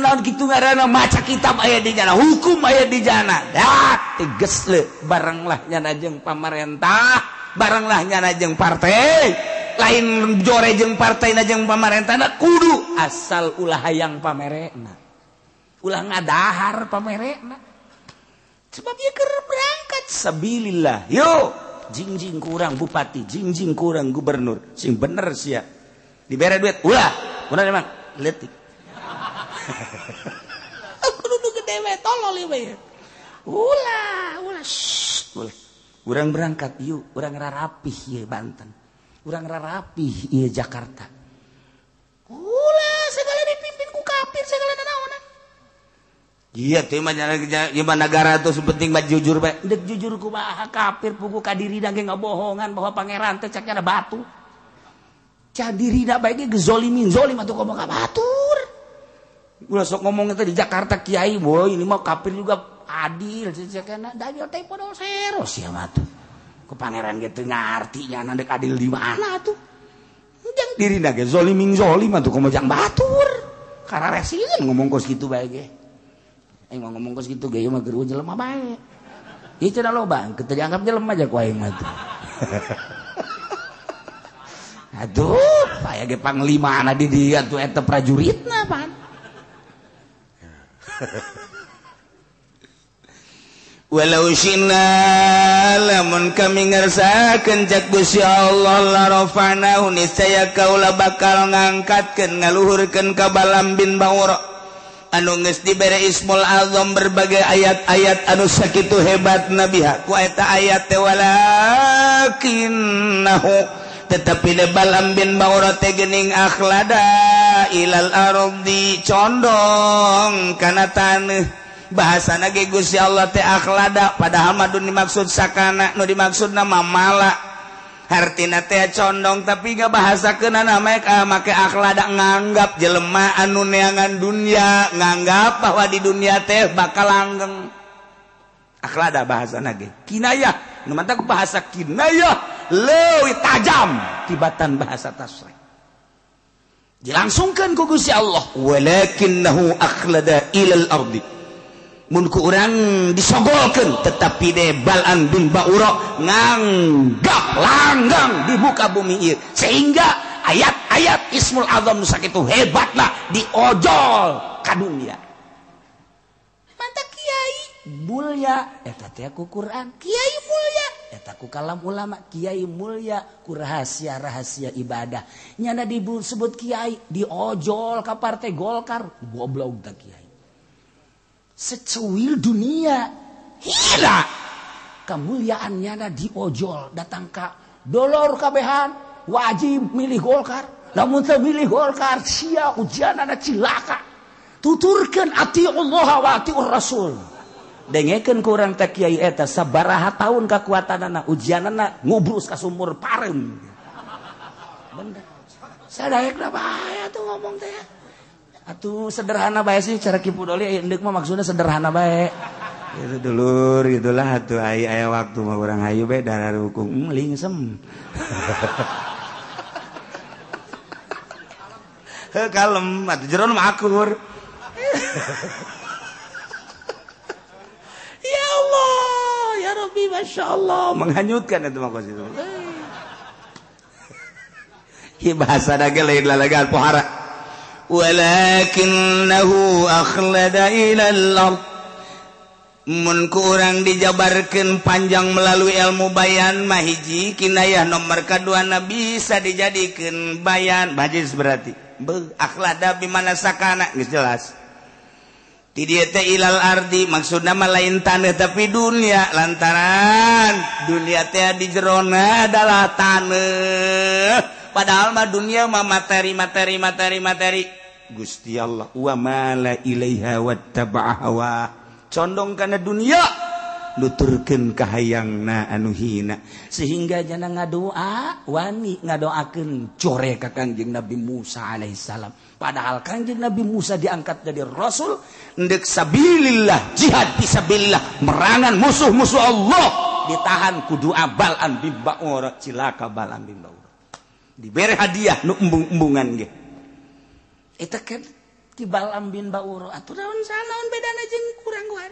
Lamun kitu ngaranna maca kitab aya di nyana, hukum aya di nyana. Dah tegas le barenglah nyana jeung pamarentah, barenglah nyana jeung partai. Lain jore jeung partai na jeung pamarentahna kudu asal ulah hayang pamerena. Ulah ngadahar pamerena. Sebab ieu keur berangkat sabilillah. Yo, jingjing kurang bupati, jingjing kurang gubernur, sing bener sia. Dibere duit ulah, bener emang leutik. Kudu nu gede we tolol ieu we. Ulah, ulah, ulah. Urang berangkat yuk, urang rarapih ieu Banten. Urang rarapih ieu Jakarta. Ulah segala dipimpin ku kafir segala nanaonan. Iya teh mah gimana negara tuh penting mah jujur bae. Dek jujur kumaha kafir pugu ka dirina ge ngabohongan bahwa pangeran teh cek ada batu. Cah dirina bae ge gezolimin zolim atuh komo ka batur. Ulah sok ngomong teh di Jakarta kiai boy ini mah kafir juga adil cek da teh podol sero sia mah tuh. Ku pangeran ge teu ngarti nya dek adil di mana atuh. Jang dirina ge zolimin zolim atuh komo jang batur. Kararesieun ngomong kos kitu bae ge. Aing mah ngomong kos kitu ge ieu mah geus jelema bae. Ieu cenah loba, teu dianggap jelema aja ku aing mah tuh. Aduh, aya ge panglimana di dieu atuh eta prajuritna pan. Walau syina lamun kami ngersakeun cak Gusti Allah la rafa'nahu niscaya kaula bakal ngangkatkeun ngaluhurkeun ka Balam bin Baura anu geus dibere Ismul Azam berbagai ayat-ayat anu sakitu hebat nabiha ku eta ayat teh walakinnahu tetapi de Balam bin Baura teh geuning akhlada ilal ardi condong kana taneuh. Bahasana ge Gusti Allah teh akhlada padahal mah dimaksud sakana nu dimaksudna mah mala hartina teh condong tapi gak bahasakeunana make akhlada nganggap jelema anu neangan dunia nganggap bahwa di dunia teh bakal langgeng. Akhlada bahasana ge kinayah nu mantak bahasa kinayah leuwih tajam tibatan bahasa tasrih dilangsungkeun ku Gusti Allah walakinnahu akhlada ilal ardi mun ku urang disogolkeun tetapi de Balam bin Baura nganggap langgang di muka bumi ieu sehingga Ayat-ayat Ismul Azam nu sakitu hebatna diojol ka dunia. Mantap kiai mulya eta teh ku Quran, kiai mulya eta ku kalam ulama, kiai mulya ku rahasia-rahasia ibadah. Nyana disebut kiai diojol ka partai Golkar, goblok tah kiai. Secuil dunia hina kemuliaan nyana diojol datang ka dolor kabehan wajib milih Golkar, lamun teu milih Golkar sia ujianana cilaka. Tuturkeun atiullah wa atiur rasul. Dengekeun ku urang teh kiai eta sabaraha taun kakuatanana ujianana ngubrus ka sumur pareum. Bener. Sadaekna bae atuh ngomong teh. Atuh sederhana bae sih cara Ki Pudoli endek mah maksudna sederhana bae. Itu dulur gitulah atuh aya waktu mah urang hayu bae darah rukung lingsem. Heuh kalem atuh jeron mah akur. Ya Allah, ya Rabbi, Masya Allah. Menghanyutkan itu mah kos itu. Hi bahasa dage lain lalagan pohara. Walakinnahu akhlada ilal ard. Mun ku urang dijabarkeun panjang melalui ilmu bayan mah hiji kinayah nomor kaduana bisa dijadikeun bayan majis berarti. Beuh akhlada bimana sakana geus jelas. Ti dieu teh ilal ardi maksudna mah lain taneuh tapi dunia lantaran dunia teh di jerona adalah taneuh padahal mah dunia mah materi materi materi materi. Gusti Allah wa mala ilaiha wattaba'a hawa condong kana dunia nuturkeun kahayangna anu hina sehingga jana ngadoa wani ngadoakeun core ka Kangjeng Nabi Musa alaihissalam. Padahal Kangjeng Nabi Musa diangkat jadi rasul ndek sabilillah jihad fisabilillah merangan musuh-musuh Allah ditahan ku doa Bal'am bin Ba'ura cilaka Bal'am bin Ba'ura dibere hadiah nu embung-embungan ge eta kan ti Bal'am bin Ba'ura atuh naon sanaon bedana jeung kurang guar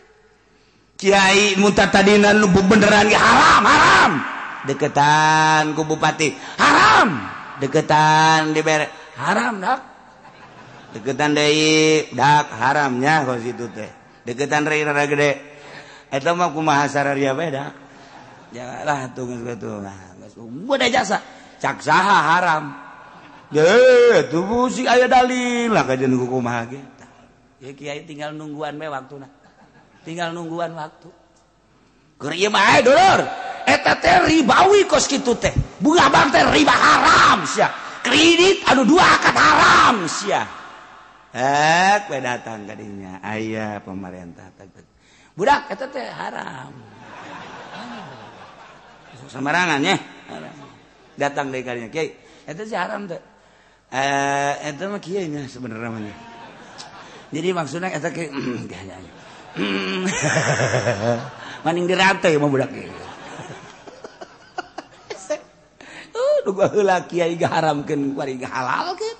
kiai mun tadina nu beneran ge haram haram deketan ku bupati haram deketan dibere haram dak deketan deui dak haramnya kos itu teh deketan rei rada gede eta mah kumaha sararia bae dak janganlah tuh geus kitu nah geus udah jasa cak saha haram deh tuh sih aya dalil lah kajian kumaha ge ya kiai tinggal nungguan bae waktuna tinggal nungguan waktu keur ieu mah dulur eta teh ribawi kos kitu teh bunga bank teh riba haram sia kredit anu dua akad haram sia we datang ka dinya aya pemerintah budak eta teh haram sembarangan nya datang deui ka dinya kiai eta sih haram teh eta mah kieu nya sebenarnya mah jadi maksudna eta kieu maning dirantai mah budak ieu. Duga heula kiai gaharamkeun kuari gahalalkeun.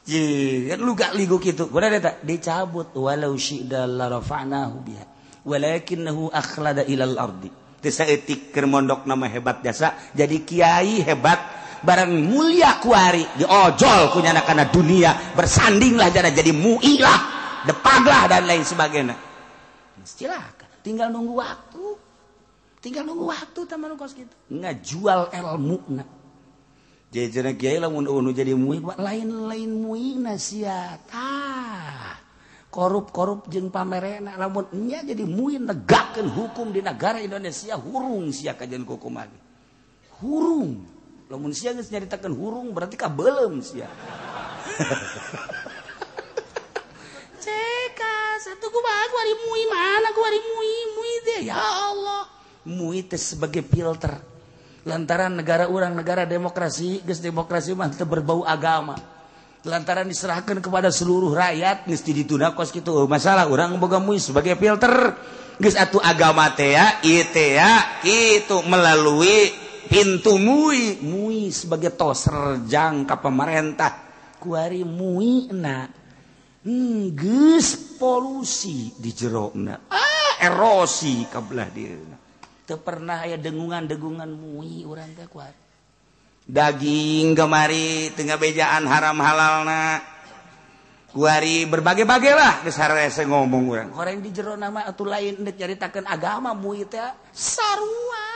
Ji, lu gak ligu kitu. Kuda eta dicabut walau syi'da la rafa'nahu biha walakinnahu akhlada ilal ardi. Teu saeutik keur mondok nama hebat jasa jadi kiai hebat barang mulia kuari diojol ku nyana kana dunia bersandinglah jana jadi muilah depaglah dan lain sebagainya. Silakan, tinggal nunggu waktu. Tinggal nunggu waktu teman kos kitu. Ngajual ilmuna. Jadi kiai lamun unu jadi mui lain-lain muina sia. Tah. Korup-korup jeung pamerena lamun nya jadi mui negakeun hukum di negara Indonesia hurung sia kajian hukum lagi. Hurung. Lamun sia geus nyaritakeun hurung berarti kabeuleum sia. Ceka satu kumaha ku ari mui mana ku ari mui mui teh ya Allah. Mui teh sebagai filter. Lantaran negara urang negara demokrasi, geus demokrasi mah teu berbau agama. Lantaran diserahkan kepada seluruh rakyat geus ditunda kos kitu masalah urang boga mui sebagai filter. Geus atuh agama teh ya, ieu teh ya kitu melalui pintu mui, mui sebagai toserjang ka pemerintah. Kuari muina geus polusi di jerona. Ah, erosi ka belah dieuna. Teu pernah aya dengungan-dengungan mui urang teh kuari. Daging kemari tengah bejaan haram halalna. Kuari berbagai-bagai lah geus harese ngomong urang. Horeng di jero nama atuh lain deuk nyaritakeun agama mui teh sarua.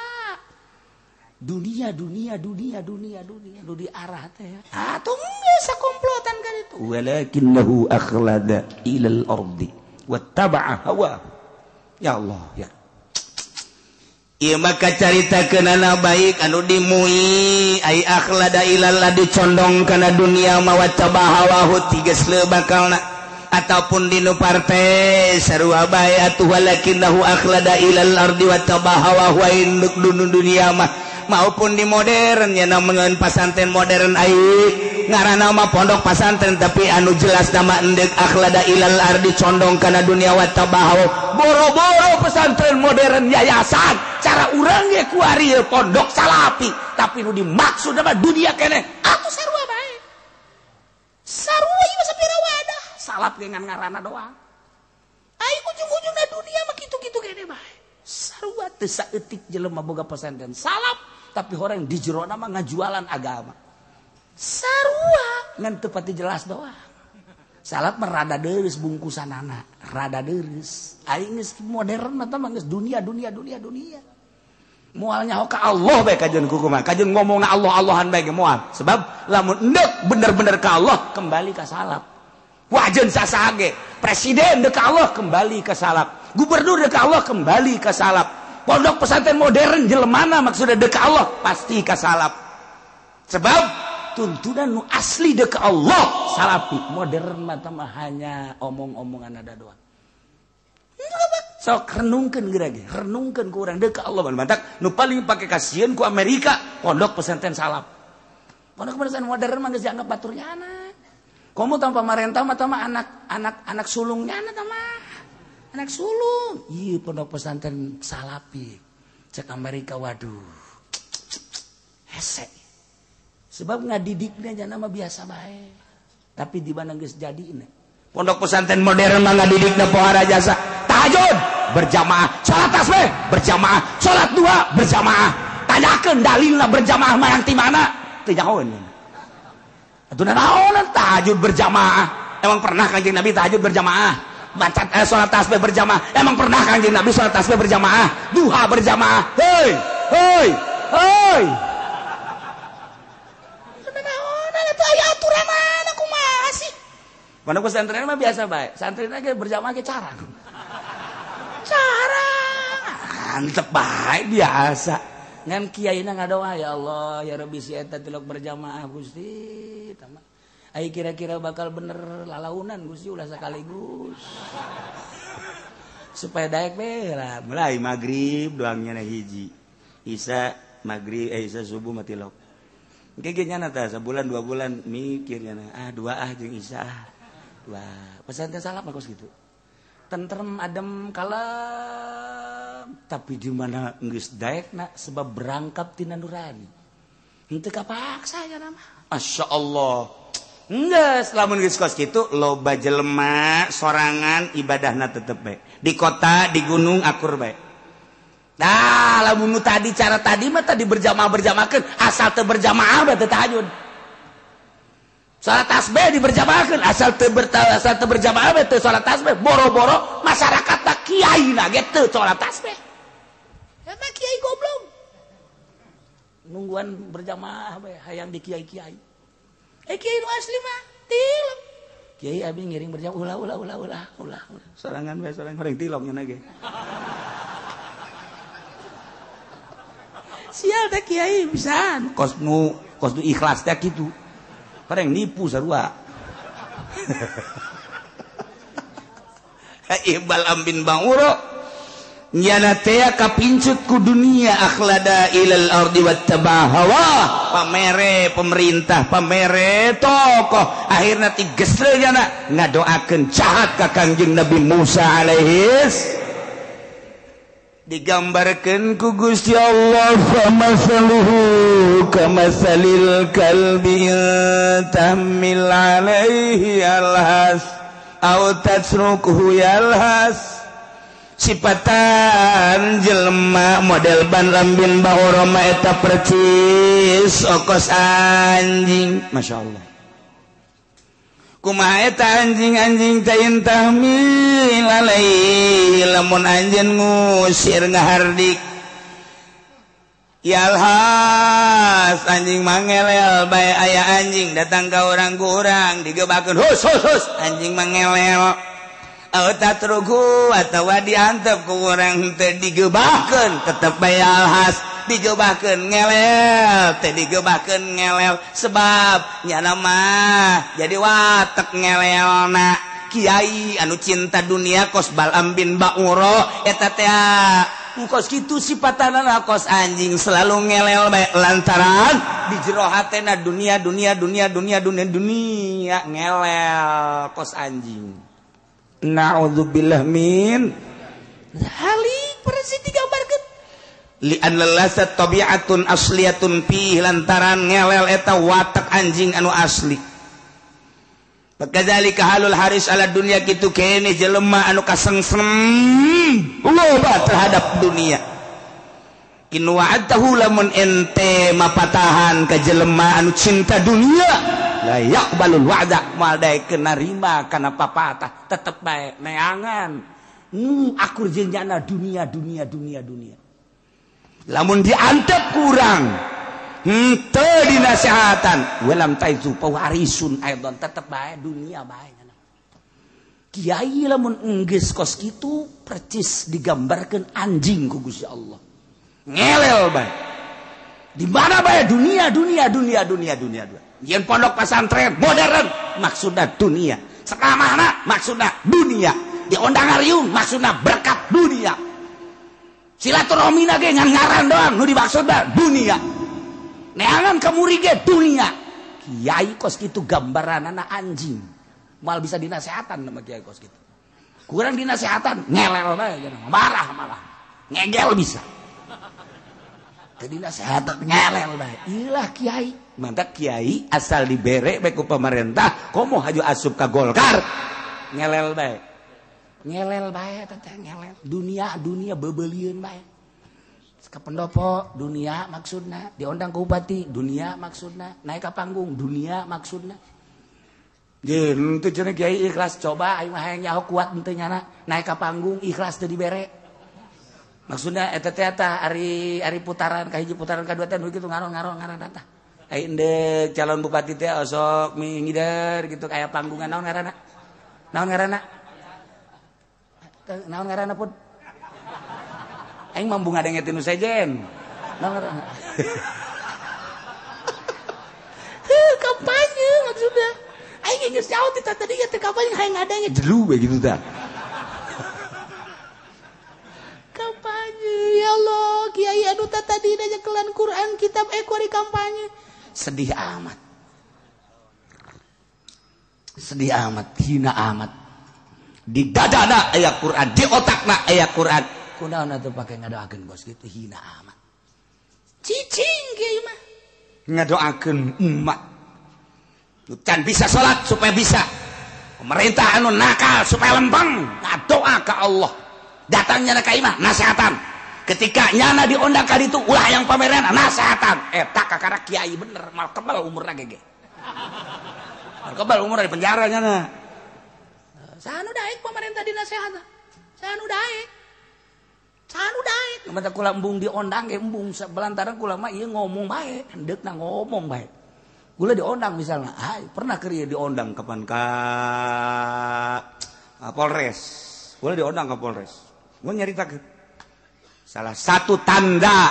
Dunia dunia dunia dunia dunia nu diarah teh. Atuh geus sakomplotan kan itu. Walakinnahu akhlada ilal ardi wattaba'a hawa. Ya Allah ya. Ieu maka caritakeunana baik anu dimui ai akhlada ilal adi condong kana dunia ma wattaba'a hawahu tiges leu bakalna ataupun dinu partai sarua bae atuh walakinnahu akhlada ilal ardi wattaba'a hawahu induk dunia mah maupun di modern nya namun pasantren modern ai ngaranna mah pondok pasantren tapi anu jelas nama endek akhlada ilal ardi condong kana dunia wattabahu boro-boro pesantren modern yayasan cara urang ge kuari pondok salapi tapi nu dimaksud mah dunia keneh atuh sarua bae sarua ieu sapira wadah salap ge ngan ngaranna doang ai ujung-ujungna dunia mah kitu-kitu keneh bae sarua teu saeutik jelema boga pesantren salap tapi orang di jerona mah ngajualan agama sarua ngan teu pati jelas doang salap mah rada deureuh bungkusanana rada deureuh aing geus modern mah tah geus dunia dunia dunia dunia moal nyaho ka Allah bae kajeun kumaha kajeun ngomongna Allah Allahan bae ge moal sebab lamun endek bener-bener ka Allah kembali ka salap wajeun sasaha ge presiden deuk ka Allah kembali ka salap gubernur deuk ka Allah kembali ka salap pondok pesantren modern jelemana maksudnya deuk ka Allah pasti ka salap sebab tuntunan nu asli deuk ka Allah salapi modern mah mah hanya omong-omongan ada doang sok renungkeun geura ge renungkeun ku urang deuk ka Allah mantak nu paling pake kasieun ku Amerika pondok pesantren salap pondok pesantren modern mah geus dianggap batur nyana komo tanpa pamarentah mah tah anak anak anak sulungnya tah mah anak sulung ieu pondok pesantren salapi cek Amerika waduh hese sebab ngadidikna nya mah biasa bae tapi di mana geus jadina pondok pesantren modern mah ngadidikna pohara jasa tahajud berjamaah salat tasbih berjamaah salat duha berjamaah tanyakeun dalilna berjamaah marang ti mana teu nyahoeun atuh naonan tahajud berjamaah emang pernah Kanjeng Nabi tahajud berjamaah baca salat tasbih berjamaah emang pernah Kanjeng Nabi salat tasbih berjamaah duha berjamaah hei hei hei naonan atuh aya aturanana kumaha sih pondok pesantren mah biasa bae santrina ge berjamaah ge carang carang antep bae biasa ngan kiaina ngadoa ya Allah ya Rabbi si eta tilok berjamaah Gusti tama ai kira-kira bakal bener lalaunan Gusti ulah sekaligus supaya daek be lah mulai magrib doangnya na hiji isa magrib isa subuh mah tilok engke ge nyana tah sabulan 2 bulan mikir nyana ah dua ah jeung isa ah dua pesantren salap mah kos kitu tentrem adem kalem tapi di mana geus daekna sebab berangkap tina nurani henteu kapaksa nya mah Masya Allah geus lamun geus kos kitu loba jelema sorangan ibadahna tetep bae di kota di gunung akur bae nah lamun nu tadi cara tadi mah tadi berjamaah-berjamaahkeun asal teu berjamaah bae teu tahajud salat tasbih diberjamaahkeun asal teu asal teu berjamaah bae teu salat tasbih boro-boro masyarakat tak kiai na ge teu salat tasbih eta kiai goblok nungguan berjamaah bae hayang di kiai-kiai kiai nu asli mah tilok kiai abi ngiring berjamaah ulah ulah ulah ulah ulah sorangan bae sorangan horeng tilok nya ge sial teh kiai pisan kos nu ikhlas teh kitu horeng nipu sarua Ibal ambin banguro nyana teh kapincut ku dunia akhlada ilal ardi wattaba hawa pamere pemerintah pamere tokoh akhirna tigesle nyana ngadoakeun jahat ka Kangjeng Nabi Musa alaihis digambarkeun ku Gusti Allah famasaluhu kamasalil kalbi tahmil alaihi alhas aw tasrukuhu yalhas Sipatan jelema model Bal'am bin Ba'ura mah eta percis okos anjing. Masya Allah. Kumaha eta anjing-anjing teh intahmil alaihi lamun anjeun ngusir ngahardik yalhas anjing mangelel bae aya anjing datang ka urang ku urang digebakeun hus hus hus anjing mangelel tatrugu atawa diantep ku urang teh digebahkeun tetep bae alhas digebahkeun ngelel teh digebahkeun ngelel sebab nyana mah jadi watek ngelelna. Kiai anu cinta dunia kos Bal'am bin Ba'ura eta teh kos kitu sipatanana kos anjing selalu ngelel bae lantaran di jero hatena dunia dunia dunia dunia dunia dunia ngelel kos anjing. Na'udzubillah min halik persis digambarkeun li'anna lasat tabi'atun asliyatun fi lantaran ngelel eta watak anjing anu asli. Kadzalika halul haris ala dunya kitu kene jelema anu kasengsem loba terhadap dunia. In wa'adtahu lamun ente mapatahan ka jelema anu cinta dunia la yaqbalul wa'da moal daekeun narima kana papatah tetep bae neangan akur jeung nyana dunia dunia dunia dunia. Lamun diantep kurang henteu dinasehatan walam taizu pawarisun aidon tetep bae dunia bae. Kiai lamun enggeus kos kitu percis digambarkeun anjing ku Gusti Allah ngelel bae di mana bae dunia dunia dunia dunia dunia dunia. Yen pondok pesantren modern maksudna dunia, sekamana maksudna dunia, diondang ariung maksudna berkat dunia, silaturahmina ge ngan ngaran doang nu dimaksudna dunia, neangan kamuri ge dunia. Kiai kos kitu gambaranana anjing moal bisa dinasehatan sama kiai kos kitu. Kurang dinasehatan ngelel bae marah malah ngegel bisa. Teu dinasehatan ngelel bae. Ilah kiai. Mantap kiai asal dibere bae ku pemerintah komo haju asup ka Golkar ngelel bae. Ngelel bae teh ngelel. Dunia dunia bebelieun bae. Ka pendopo dunia maksudna, diondang ke bupati dunia maksudna, naik ka panggung dunia maksudna. Jeung teu cenah kiai ikhlas coba aing mah hayang nyaho kuat henteu nyana naik ka panggung ikhlas teu dibere. Maksudna eta teh eta ari ari putaran ka hiji putaran ka dua teh nu kitu ngaron-ngaron ngaran tah. Ai endek calon bupati teh osok mingider gitu kayak panggungan naon ngaranna? Naon ngaranna? Naon ngaranna pun? Aing mambu ngadenge tinu sejen. Naon ngaranna? Heuh kampanye maksudna. Aing geus jauh ti tadi teh kampanye hayang ngadenge jelu we gitu tah. Kampanye ya Allah kiai anu tadi nyekelan Quran kitab kuari kampanye. Sedih amat. Sedih amat, hina amat. Di dadana aya Quran, di otakna aya Quran. Kunaon atuh pake ngadoakeun bos gitu hina amat. Cicing kiai mah. Ngadoakeun umat. Can bisa salat supaya bisa. Pemerintah anu nakal supaya lempeng, ngadoa ka Allah. Datangnya ka imah nasehatan. Ketika nyana diondang ka ditu ulah yang pameran nasehatan. Eta kakara kiai bener mal kebal umurna gege. Mal kebal umurna di penjara nyana. Saha nu daek pemerintah dinasehatan? Saha nu daek? Saha nu daek? Mata kula embung diondang ge embung belantaran kula mah ieu ngomong bae, hendeukna ngomong bae. Kula diondang misalnya, ai pernah keur ieu diondang kapan ka Polres. Kula diondang ka Polres. Gua nyaritakeun salah satu tanda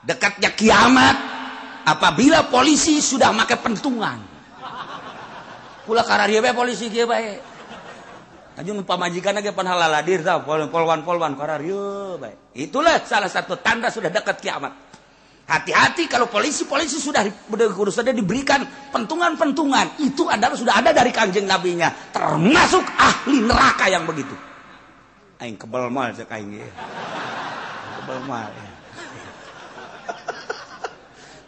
dekatnya kiamat apabila polisi sudah make pentungan. Kula kararieu bae polisi kieu bae. Anjing pamajikan ge pan halaladir tah polwan-polwan kararieu bae. Itulah salah satu tanda sudah dekat kiamat. Hati-hati kalau polisi-polisi sudah diberikan pentungan-pentungan, itu adalah sudah ada dari Kanjeng Nabinya, termasuk ahli neraka yang begitu. Aing kebel mal cek aing ge. Kebel mal.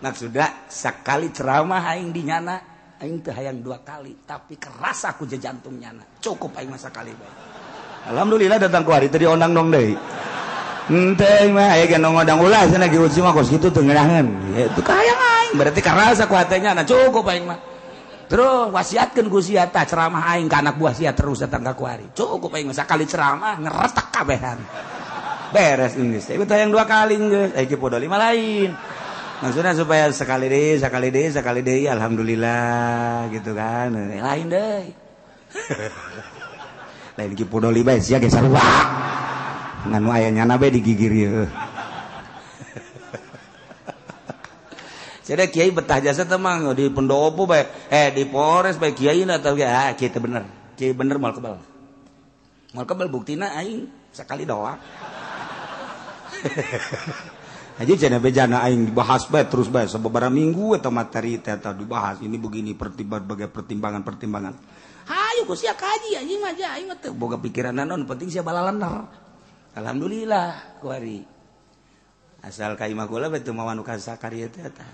Maksudna sakali ceramah aing di nyana, aing teu hayang dua kali, tapi keras aku je jantung nyana. Cukup aing mah sakali bae. Alhamdulillah datang ku hari tadi ondang dong deui. Henteu mah aya ge ngodang ulah cenah Ki Uci mah kos kitu teu ngeunaheun. Ya itu kahayang aing berarti karasa ku hatenya na cukup aing mah. Terus wasiatkeun ku sia tah ceramah aing ka anak buah sia terus datang ka kuari. Cukup aing mah sakali ceramah ngeretek kabehan. Beres geus. Ieu teh yang dua kali geus. Ki Podoli mah lain. Maksudnya supaya sekali deui, sekali deui, sekali deui alhamdulillah gitu kan. Lain deui. Lain Ki Podoli bae sia ge sarua. Ngan nu aya nyana bae digigir ieu. Jadi kiai betah jasa teh mah di pendopo bae, di Polres bae kiai na teh ah kiai teh bener. Kiai bener moal kebal. Moal kebal buktina aing sekali doang. Aja cenah bejana aing dibahas bae terus bae sababaraha minggu eta materi teh eta dibahas ini begini berbagai pertimbangan-pertimbangan. Hayu ku sia kaji anjing mah aing mah teu boga pikiran naon penting sia balalener. Alhamdulillah kuari. Asal ka imah kula bae teu mawa nu kasakari teh eta.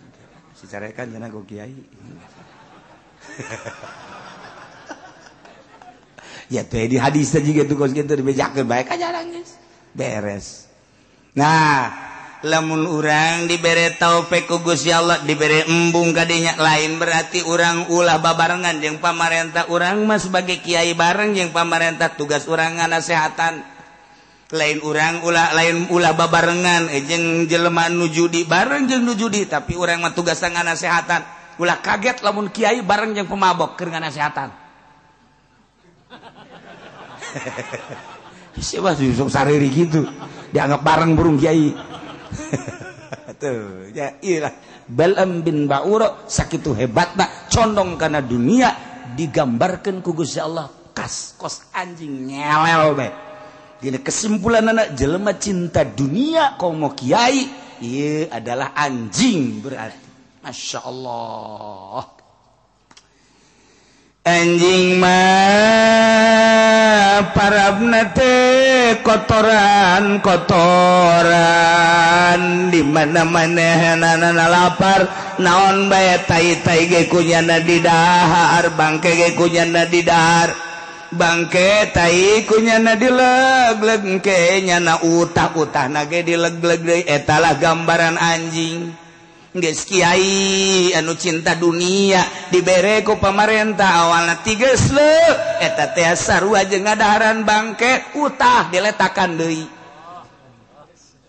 Si carekan cenah ku kiai. Ya teh di hadis teh jiga tuh kos kitu dibejakeun bae ka jarang geus. Beres. Nah, lamun urang dibere taufik ku Gusti Allah, dibere embung kadinya lain berarti urang ulah babarengan jeung pamarentah. Urang mah sebagai kiai bareng jeung pamarentah tugas urang nganasehatan. Lain urang ulah lain ulah babarengan jeung jelema nu judi bareng jeung nu judi, tapi urang mah tugas nganasehatan. Ulah kaget lamun kiai bareng jeung pemabok keur nganasehatan. Siapa sih sok sariri gitu dianggap bareng burung kiai. Tuh ya iyalah Bal'am bin Ba'ura sakitu hebatna condong kana dunia digambarkeun ku Gusti Allah kas kos anjing nyelel bae. Dina kesimpulan anak jelema cinta dunia komo kiai ieu adalah anjing berarti. Masya Allah. Anjing mah parabna teh kotoran kotoran di mana-mana hanana lapar naon bae tai-tai ge kunyana didahar bangke ge kunyana didahar bangke tai kunyana dileg-leg ke nyana utah-utahna ge dileg-leg deui eta lah gambaran anjing. Geus kiai anu cinta dunia dibere ku pamarentah awalna tiges leuh eta teh sarua jeung ngadaharan bangke utah diletakan deui.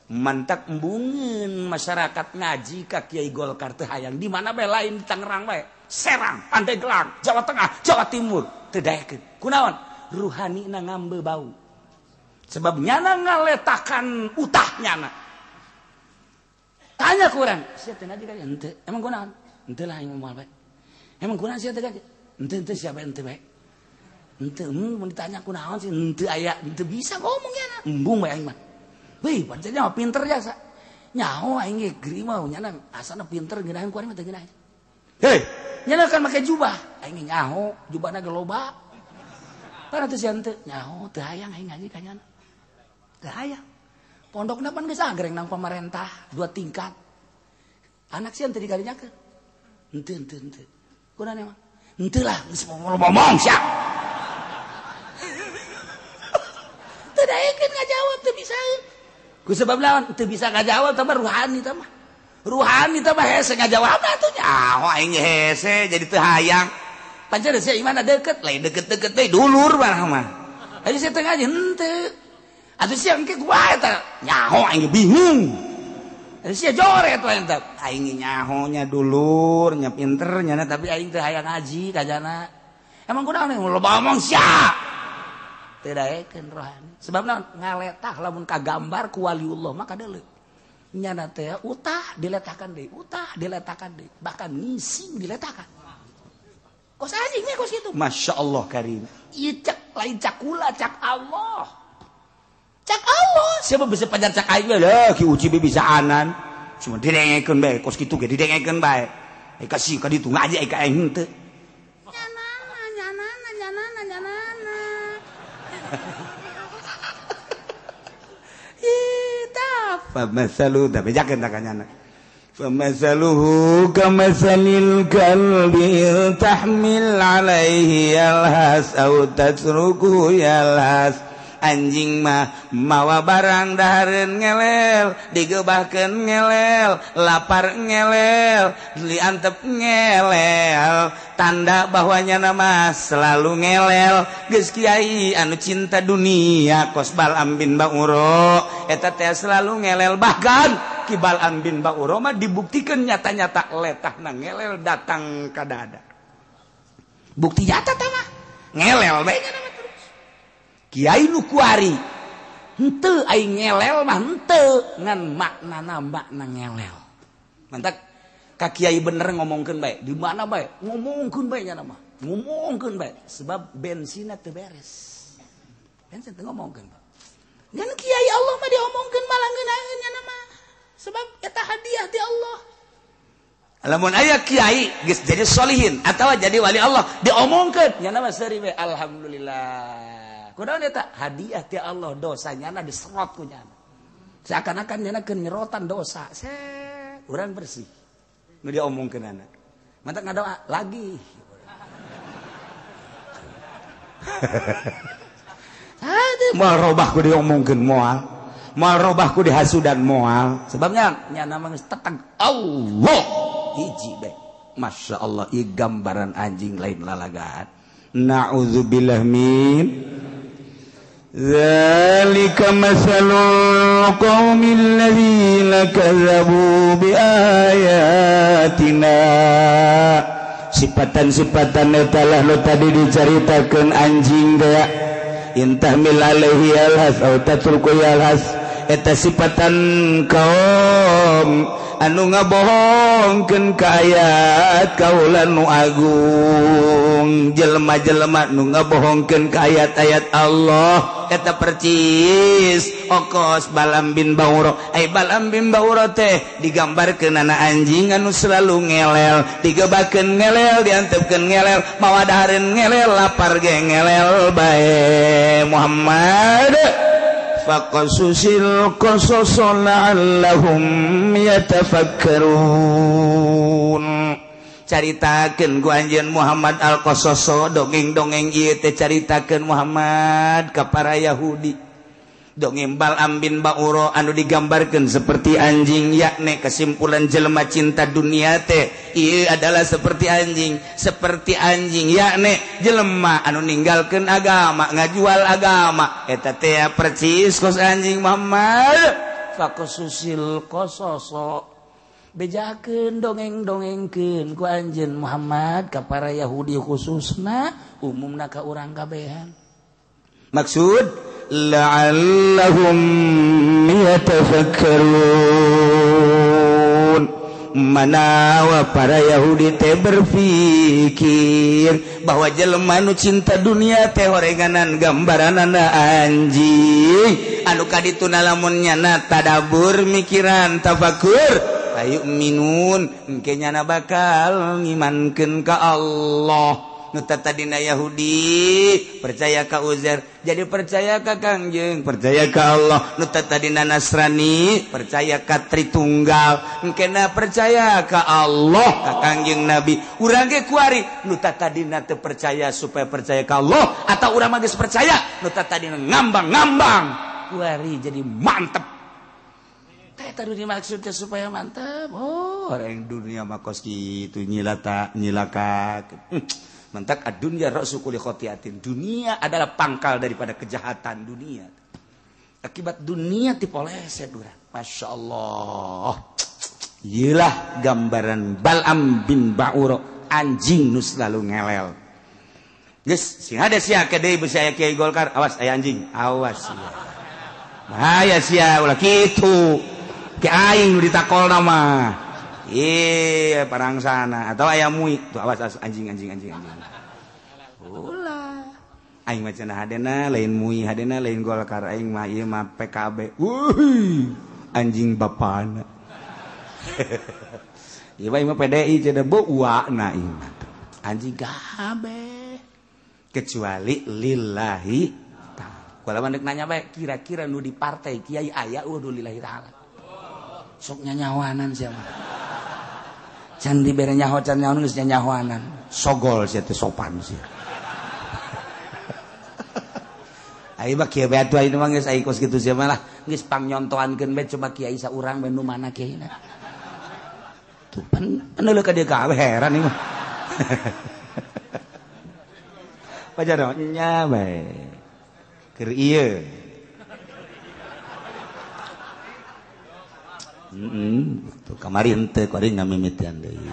Mantak embungeun masyarakat ngaji ka Kiai Golkar teh hayang di mana bae lain di Tangerang bae, Serang, Pandeglang, Jawa Tengah, Jawa Timur teu daekeun. Kunaon? Ruhanina ngambe bau. Sebab nyana ngaletakan utah nyana. Tanya kurang, sia teh ngaji ka henteu. Emang kunaon? Henteu lah aing moal bae. Emang kunaon sia teh ngaji? Henteu henteu sia bae henteu bae. Henteu mun ditanya kunaon sih henteu aya, henteu bisa ngomong nyana. Embung bae aing mah. Wih, pancen mah pinter jasa. Nyaho aing ge geri mah nyana asana pinter ngeunaheun ku aing mah teu ngeunaheun. Hei, nyana kan make jubah. Aing nyaho, jubahna ge loba. Para teh sia henteu, nyaho teu hayang aing ngaji ka nyana. Teu hayang. Pondokna pan geus agreng nang pamarentah dua tingkat. Anak sia teu dikarinyakeun. Henteu henteu henteu. Kunaon emang? Henteu lah geus ngomong sia. Teu daekeun ngajawab teu bisa. Ku sebab lawan teu bisa ngajawab tambah ruhani tah mah. Ruhani tah mah hese ngajawabna atuh nyaho aing hese jadi teu hayang. Pancen sia imana deukeut, lain deukeut-deukeut deui dulur mah mah. Ayo sia teu ngaji henteu. Atuh sia engke kumaha eta? Nyaho aing bingung. Atuh sia joret we eta. Aing nyaho nya dulur nya pinter nya tapi aing teu hayang ngaji kajana. Emang kunaon loba omong sia? Teu daekeun rohani. Sebab naon? Ngaletah lamun kagambar ku waliullah mah kadeuleu. Nyana teh utah diletakan deui, utah diletakan deui, bahkan ngising diletakan. Kos anjing mah kos kitu. Masya Allah karim. Ieu cak lain cak kula cak Allah. Cak Allah, siapa bisa pajar cak aing lah, Ki Uci bisa anan. Cuma didengekeun bae, kos kitu ge didengekeun bae. Kasih ka ditu ngaji ka aing henteu. Nyanana nyanana nyanana nyanana. Ih, tah famasalu da bejakeun ta ka nyana. Famasaluhu kamasalil kalbi tahmil alaihi yalhas au tatruku yalhas. Anjing mah mawa barang dahareun ngelel, digebahkeun ngelel, lapar ngelel, diantep ngelel, tanda bahwa nyana mah selalu ngelel. Geus kiai anu cinta dunia kos Bal'am bin Ba'ura eta teh selalu ngelel. Bahkan Ki Bal'am bin Ba'ura mah dibuktikan nyata-nyata letahna ngelel datang ka dada. Bukti nyata tah mah ngelel bae nya mah terus. Kiai nu kuari henteu aing ngelel mah henteu ngan maknana makna ngelel. Mantak ka kiai bener ngomongkeun bae, di mana bae ngomongkeun bae nya mah. Ngomongkeun bae sebab bensinna teu beres. Bensin teu ngomongkeun. Ngan kiai Allah mah diomongkeun malah ngeunaheun nya mah. Sebab eta hadiah ti Allah. Lamun aya kiai geus jadi solihin atawa jadi wali Allah diomongkeun nya mah seuri we alhamdulillah. Kunaon eta hadiah ti Allah, dosa nyana diserot ku nyana. Seakan-akan nyana keur nyerotan dosa. Set, urang bersih. Nu diomongkeunana. Mantak ngadoa lagi. Hade moal robah ku diomongkeun moal. Moal robah ku dihasudan moal. Sebabnya nyana mah geus teteg Allah. Hiji bae. Masya Allah, ieu gambaran anjing lain lalagaan. Na'udzubillah min zalika masalul qaumil ladzina kazzabu biayatina. Sifatan-sifatan eta lah nu tadi dicaritakeun anjing teh. Intahmil alaihi alhas au tatruku alhas. Eta sifatan kaum anu ngabohongkeun ka ayat kaula nu agung, jelema-jelema nu ngabohongkeun ka ayat-ayat Allah eta percis okos Bal'am bin Ba'ura. Ai Bal'am bin Ba'ura teh digambarkeun ana anjing anu selalu ngelel, digebakeun ngelel, diantepkeun ngelel, mawa dahareun ngelel, lapar ge ngelel bae. Muhammad faqasusil qasas la'allahum yatafakkarun. Caritakeun ku anjeun Muhammad al-Qasas, dongeng-dongeng ieu teh caritakeun Muhammad ka para Yahudi. Dongeng Bal'am bin Ba'ura anu digambarkeun seperti anjing, yakni kesimpulan jelema cinta dunia teh ieu adalah seperti anjing, seperti anjing yakni jelema anu ninggalkeun agama, ngajual agama eta teh percis kos anjing. Muhammad faqasusil qasas, bejakeun dongeng-dongengkeun ku anjeun Muhammad ka para Yahudi khususna, umumna ka urang kabehan. Maksud la'allahum yatafakkarun, manawa para Yahudi teh berpikir bahwa jelema nu cinta dunia teh horenganan gambaranana anjing anu kadituna lamun nyana tadabur mikiran tafakur ayu minun engke nyana bakal ngimankeun ka Allah. Nu tadina Yahudi percaya ka Uzair jadi percaya ka Kangjeng, percaya ka Allah. Nu tadina Nasrani percaya ka Tritunggal, engkena percaya ka Allah ka Kangjeng Nabi. Urang ge kuari nu tadina teu percaya supaya percaya ka Allah, atau urang mah geus percaya nu tadina ngambang-ngambang kuari jadi mantep. Teh tadi dimaksudnya supaya mantep. Oh, orang dunia mah kos kitu nyilata nyilaka. Mentak ad-dunya ra'su kulli khotiatin. Dunia adalah pangkal daripada kejahatan dunia. Akibat dunia dipoleset urang. Masya Allah. Iyalah gambaran Bal'am bin Ba'ura, anjing nu selalu ngelel. Geus, sing ada sia ke deui beusi aya kiai Golkar, awas aya anjing, awas sia. Bahaya sia ulah kitu. Ki aing nu ditakolna mah. Iya, parang sana atau ayam mui tuh, awas, awas anjing anjing anjing anjing. Ulah. Aing mah cenah hadena lain mui, hadena lain Golkar, aing mah ieu mah PKB. Wuih, anjing bapana. Ieu mah mah PDI cenah beuana ieu mah. Anjing kabeh. Kecuali lillahi ta'ala. Kula mah nanya bae kira-kira nu di partai kiai aya eueuh lillahi ta'ala. Sok nyanyawanan sia mah. Can dibere nyaho can nyaho geus nyanyahoanan. Sogol sia teh sopan sia. Ayo mah kieu bae atuh ayeuna mah geus ai kos kitu sia mah lah geus pangnyontoankeun bae coba kiai saurang bae nu mana kiaina. Tuh peneuleuh ka dieu kabeh heran ieu mah. Pajar nya bae. Keur ieu. Tuh kamari henteu kuari ngamimitian deui.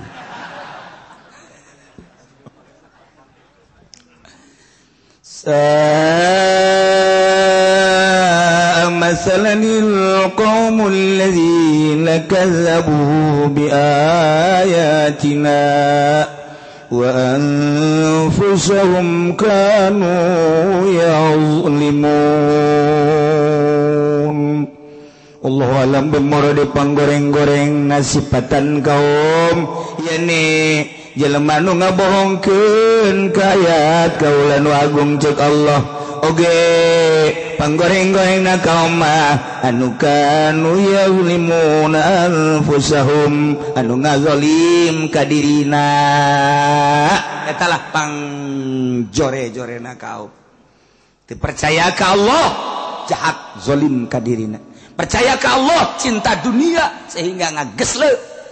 مثلا القوم الذين كذبوا بآياتنا وأنفسهم كانوا يظلمون. Allah alam bemoro di panggoreng-goreng nasipatan kaum yani jelema nu ngabohongkeun ka ayat kaula nu agung ceuk Allah oge panggoreng-goreng na kaum mah anu kanu yazlimuna anfusahum anu ngazalim ka dirina eta lah pangjore-jorena kaum teu percaya ka Allah jahat zalim ka dirina percaya ka Allah cinta dunia sehingga ngagesle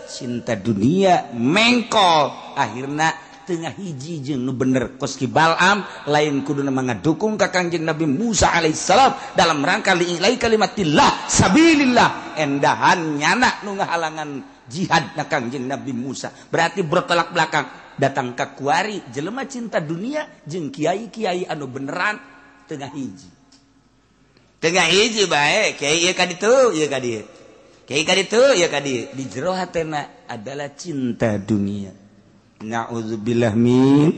cinta dunia mengkol akhirna tengah hiji jeung nu bener kos ki Bal'am lain kuduna ngadukung ka Kangjeng Nabi Musa alaihissalam dalam rangka li'ilai kalimatillah sabilillah endahan nyana nu ngahalangan jihad na Kangjeng Nabi Musa berarti bertolak belakang datang ka kuari jelema cinta dunia jeung kiai-kiai anu beneran tengah hiji bae kiai ieu ka ditu ieu ka dieu kiai ka ditu ieu ka dieu di jero hatena adalah cinta dunia. Na'udzubillah min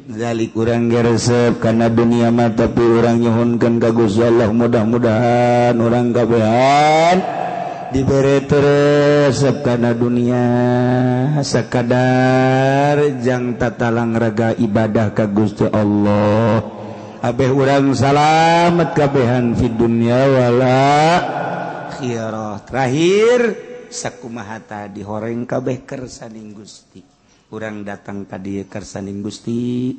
zalik urang geresep karena dunia mah tapi urang nyuhunkeun ka Gusti Allah mudah-mudahan urang kabehan dibere resep karena dunia sakadar jang tatalang raga ibadah ka Gusti Allah abeh urang salamet kabehan fid dunya wala akhirah. Terakhir sakumaha tadi horeng kabeh kersaning Gusti urang datang ka dieu kersaning Gusti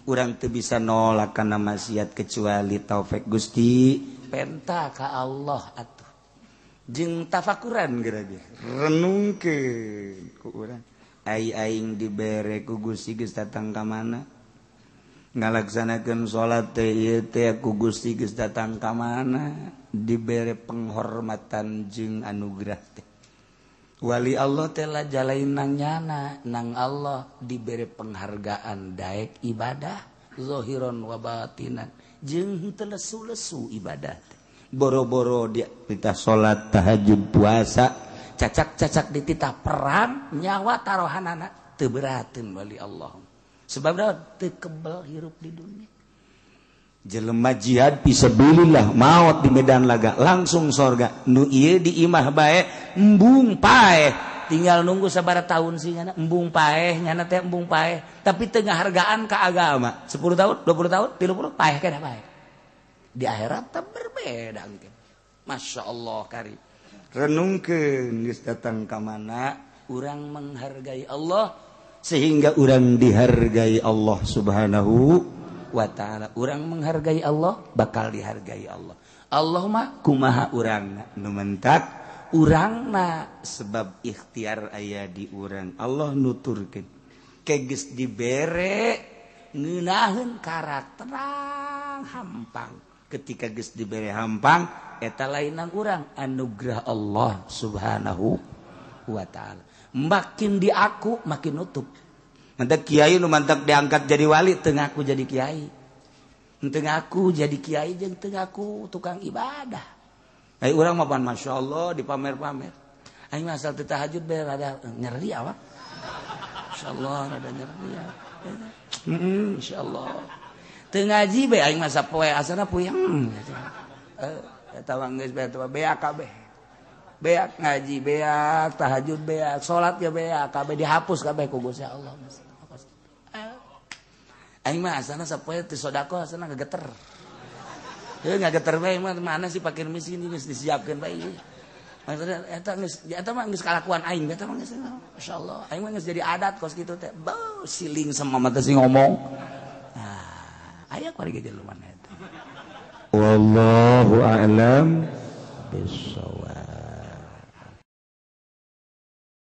urang teu bisa nolak kana maksiat kecuali taufik Gusti penta ka Allah atuh jeung tafakuran geura ge renungkeun ku urang ai aing dibere ku Gusti geus datang ka mana ngalaksanakeun salat teh ieu teh ku Gusti geus datang ka mana dibere penghormatan jeung anugerah teh wali Allah telah jalain nang nyana nang Allah diberi penghargaan daek ibadah zohiron wa batinan jeung teu lesu-lesu ibadah boro-boro dia titah salat tahajud puasa cacak-cacak dititah perang nyawa tarohanana teu berateun wali Allah sebab teu kebel hirup di dunia jelema jihad fisabilillah maot di medan laga langsung sorga nu ieu di imah bae embung paeh tinggal nunggu sabaraha tahun sih nyana embung paeh nyana teh embung paeh tapi teu ngahargaan ka agama 10 tahun 20 tahun 30 paeh kana paeh di akhirat teh berbeda engke. Masya Allah kari renungkeun geus datang ka mana urang menghargai Allah sehingga urang dihargai Allah Subhanahu wa ta'ala. Urang menghargai Allah bakal dihargai Allah. Allah mah kumaha urangna nu mentak urangna sebab ikhtiar aya di urang. Allah nuturkeun ke geus dibere ngeunaheun karakterang hampang. Ketika geus dibere hampang eta lainang urang anugerah Allah Subhanahu wa ta'ala. Makin diaku makin nutup. Mantak kiai nu mantak diangkat jadi wali teu ngaku jadi kiai. Teu ngaku jadi kiai jeung teu ngaku tukang ibadah. Ai urang mah pan masyaallah dipamer-pamer. Aing mah asal teu tahajud bae rada nyeri awak. Insyaallah rada nyeri ya. Insyaallah. Teu ngaji bae aing mah sapoe asana puyeng. Eta mah geus bae beak kabeh. Beak ngaji beak, tahajud beak, salat ge beak, kabeh dihapus kabeh ku Gusti Allah. Aing mah asana sapoe teu sedekah asana ngageter. Heuh ngageter bae mah mana sih pakir miskin geus disiapkeun bae. Maksudna eta geus eta mah geus kalakuan aing eta mah geus masyaallah. Aing mah geus jadi adat kos kitu teh. Beuh siling sama mah teh sing ngomong. Ah, aya kuari ge jelema eta. Wallahu a'lam bissawab.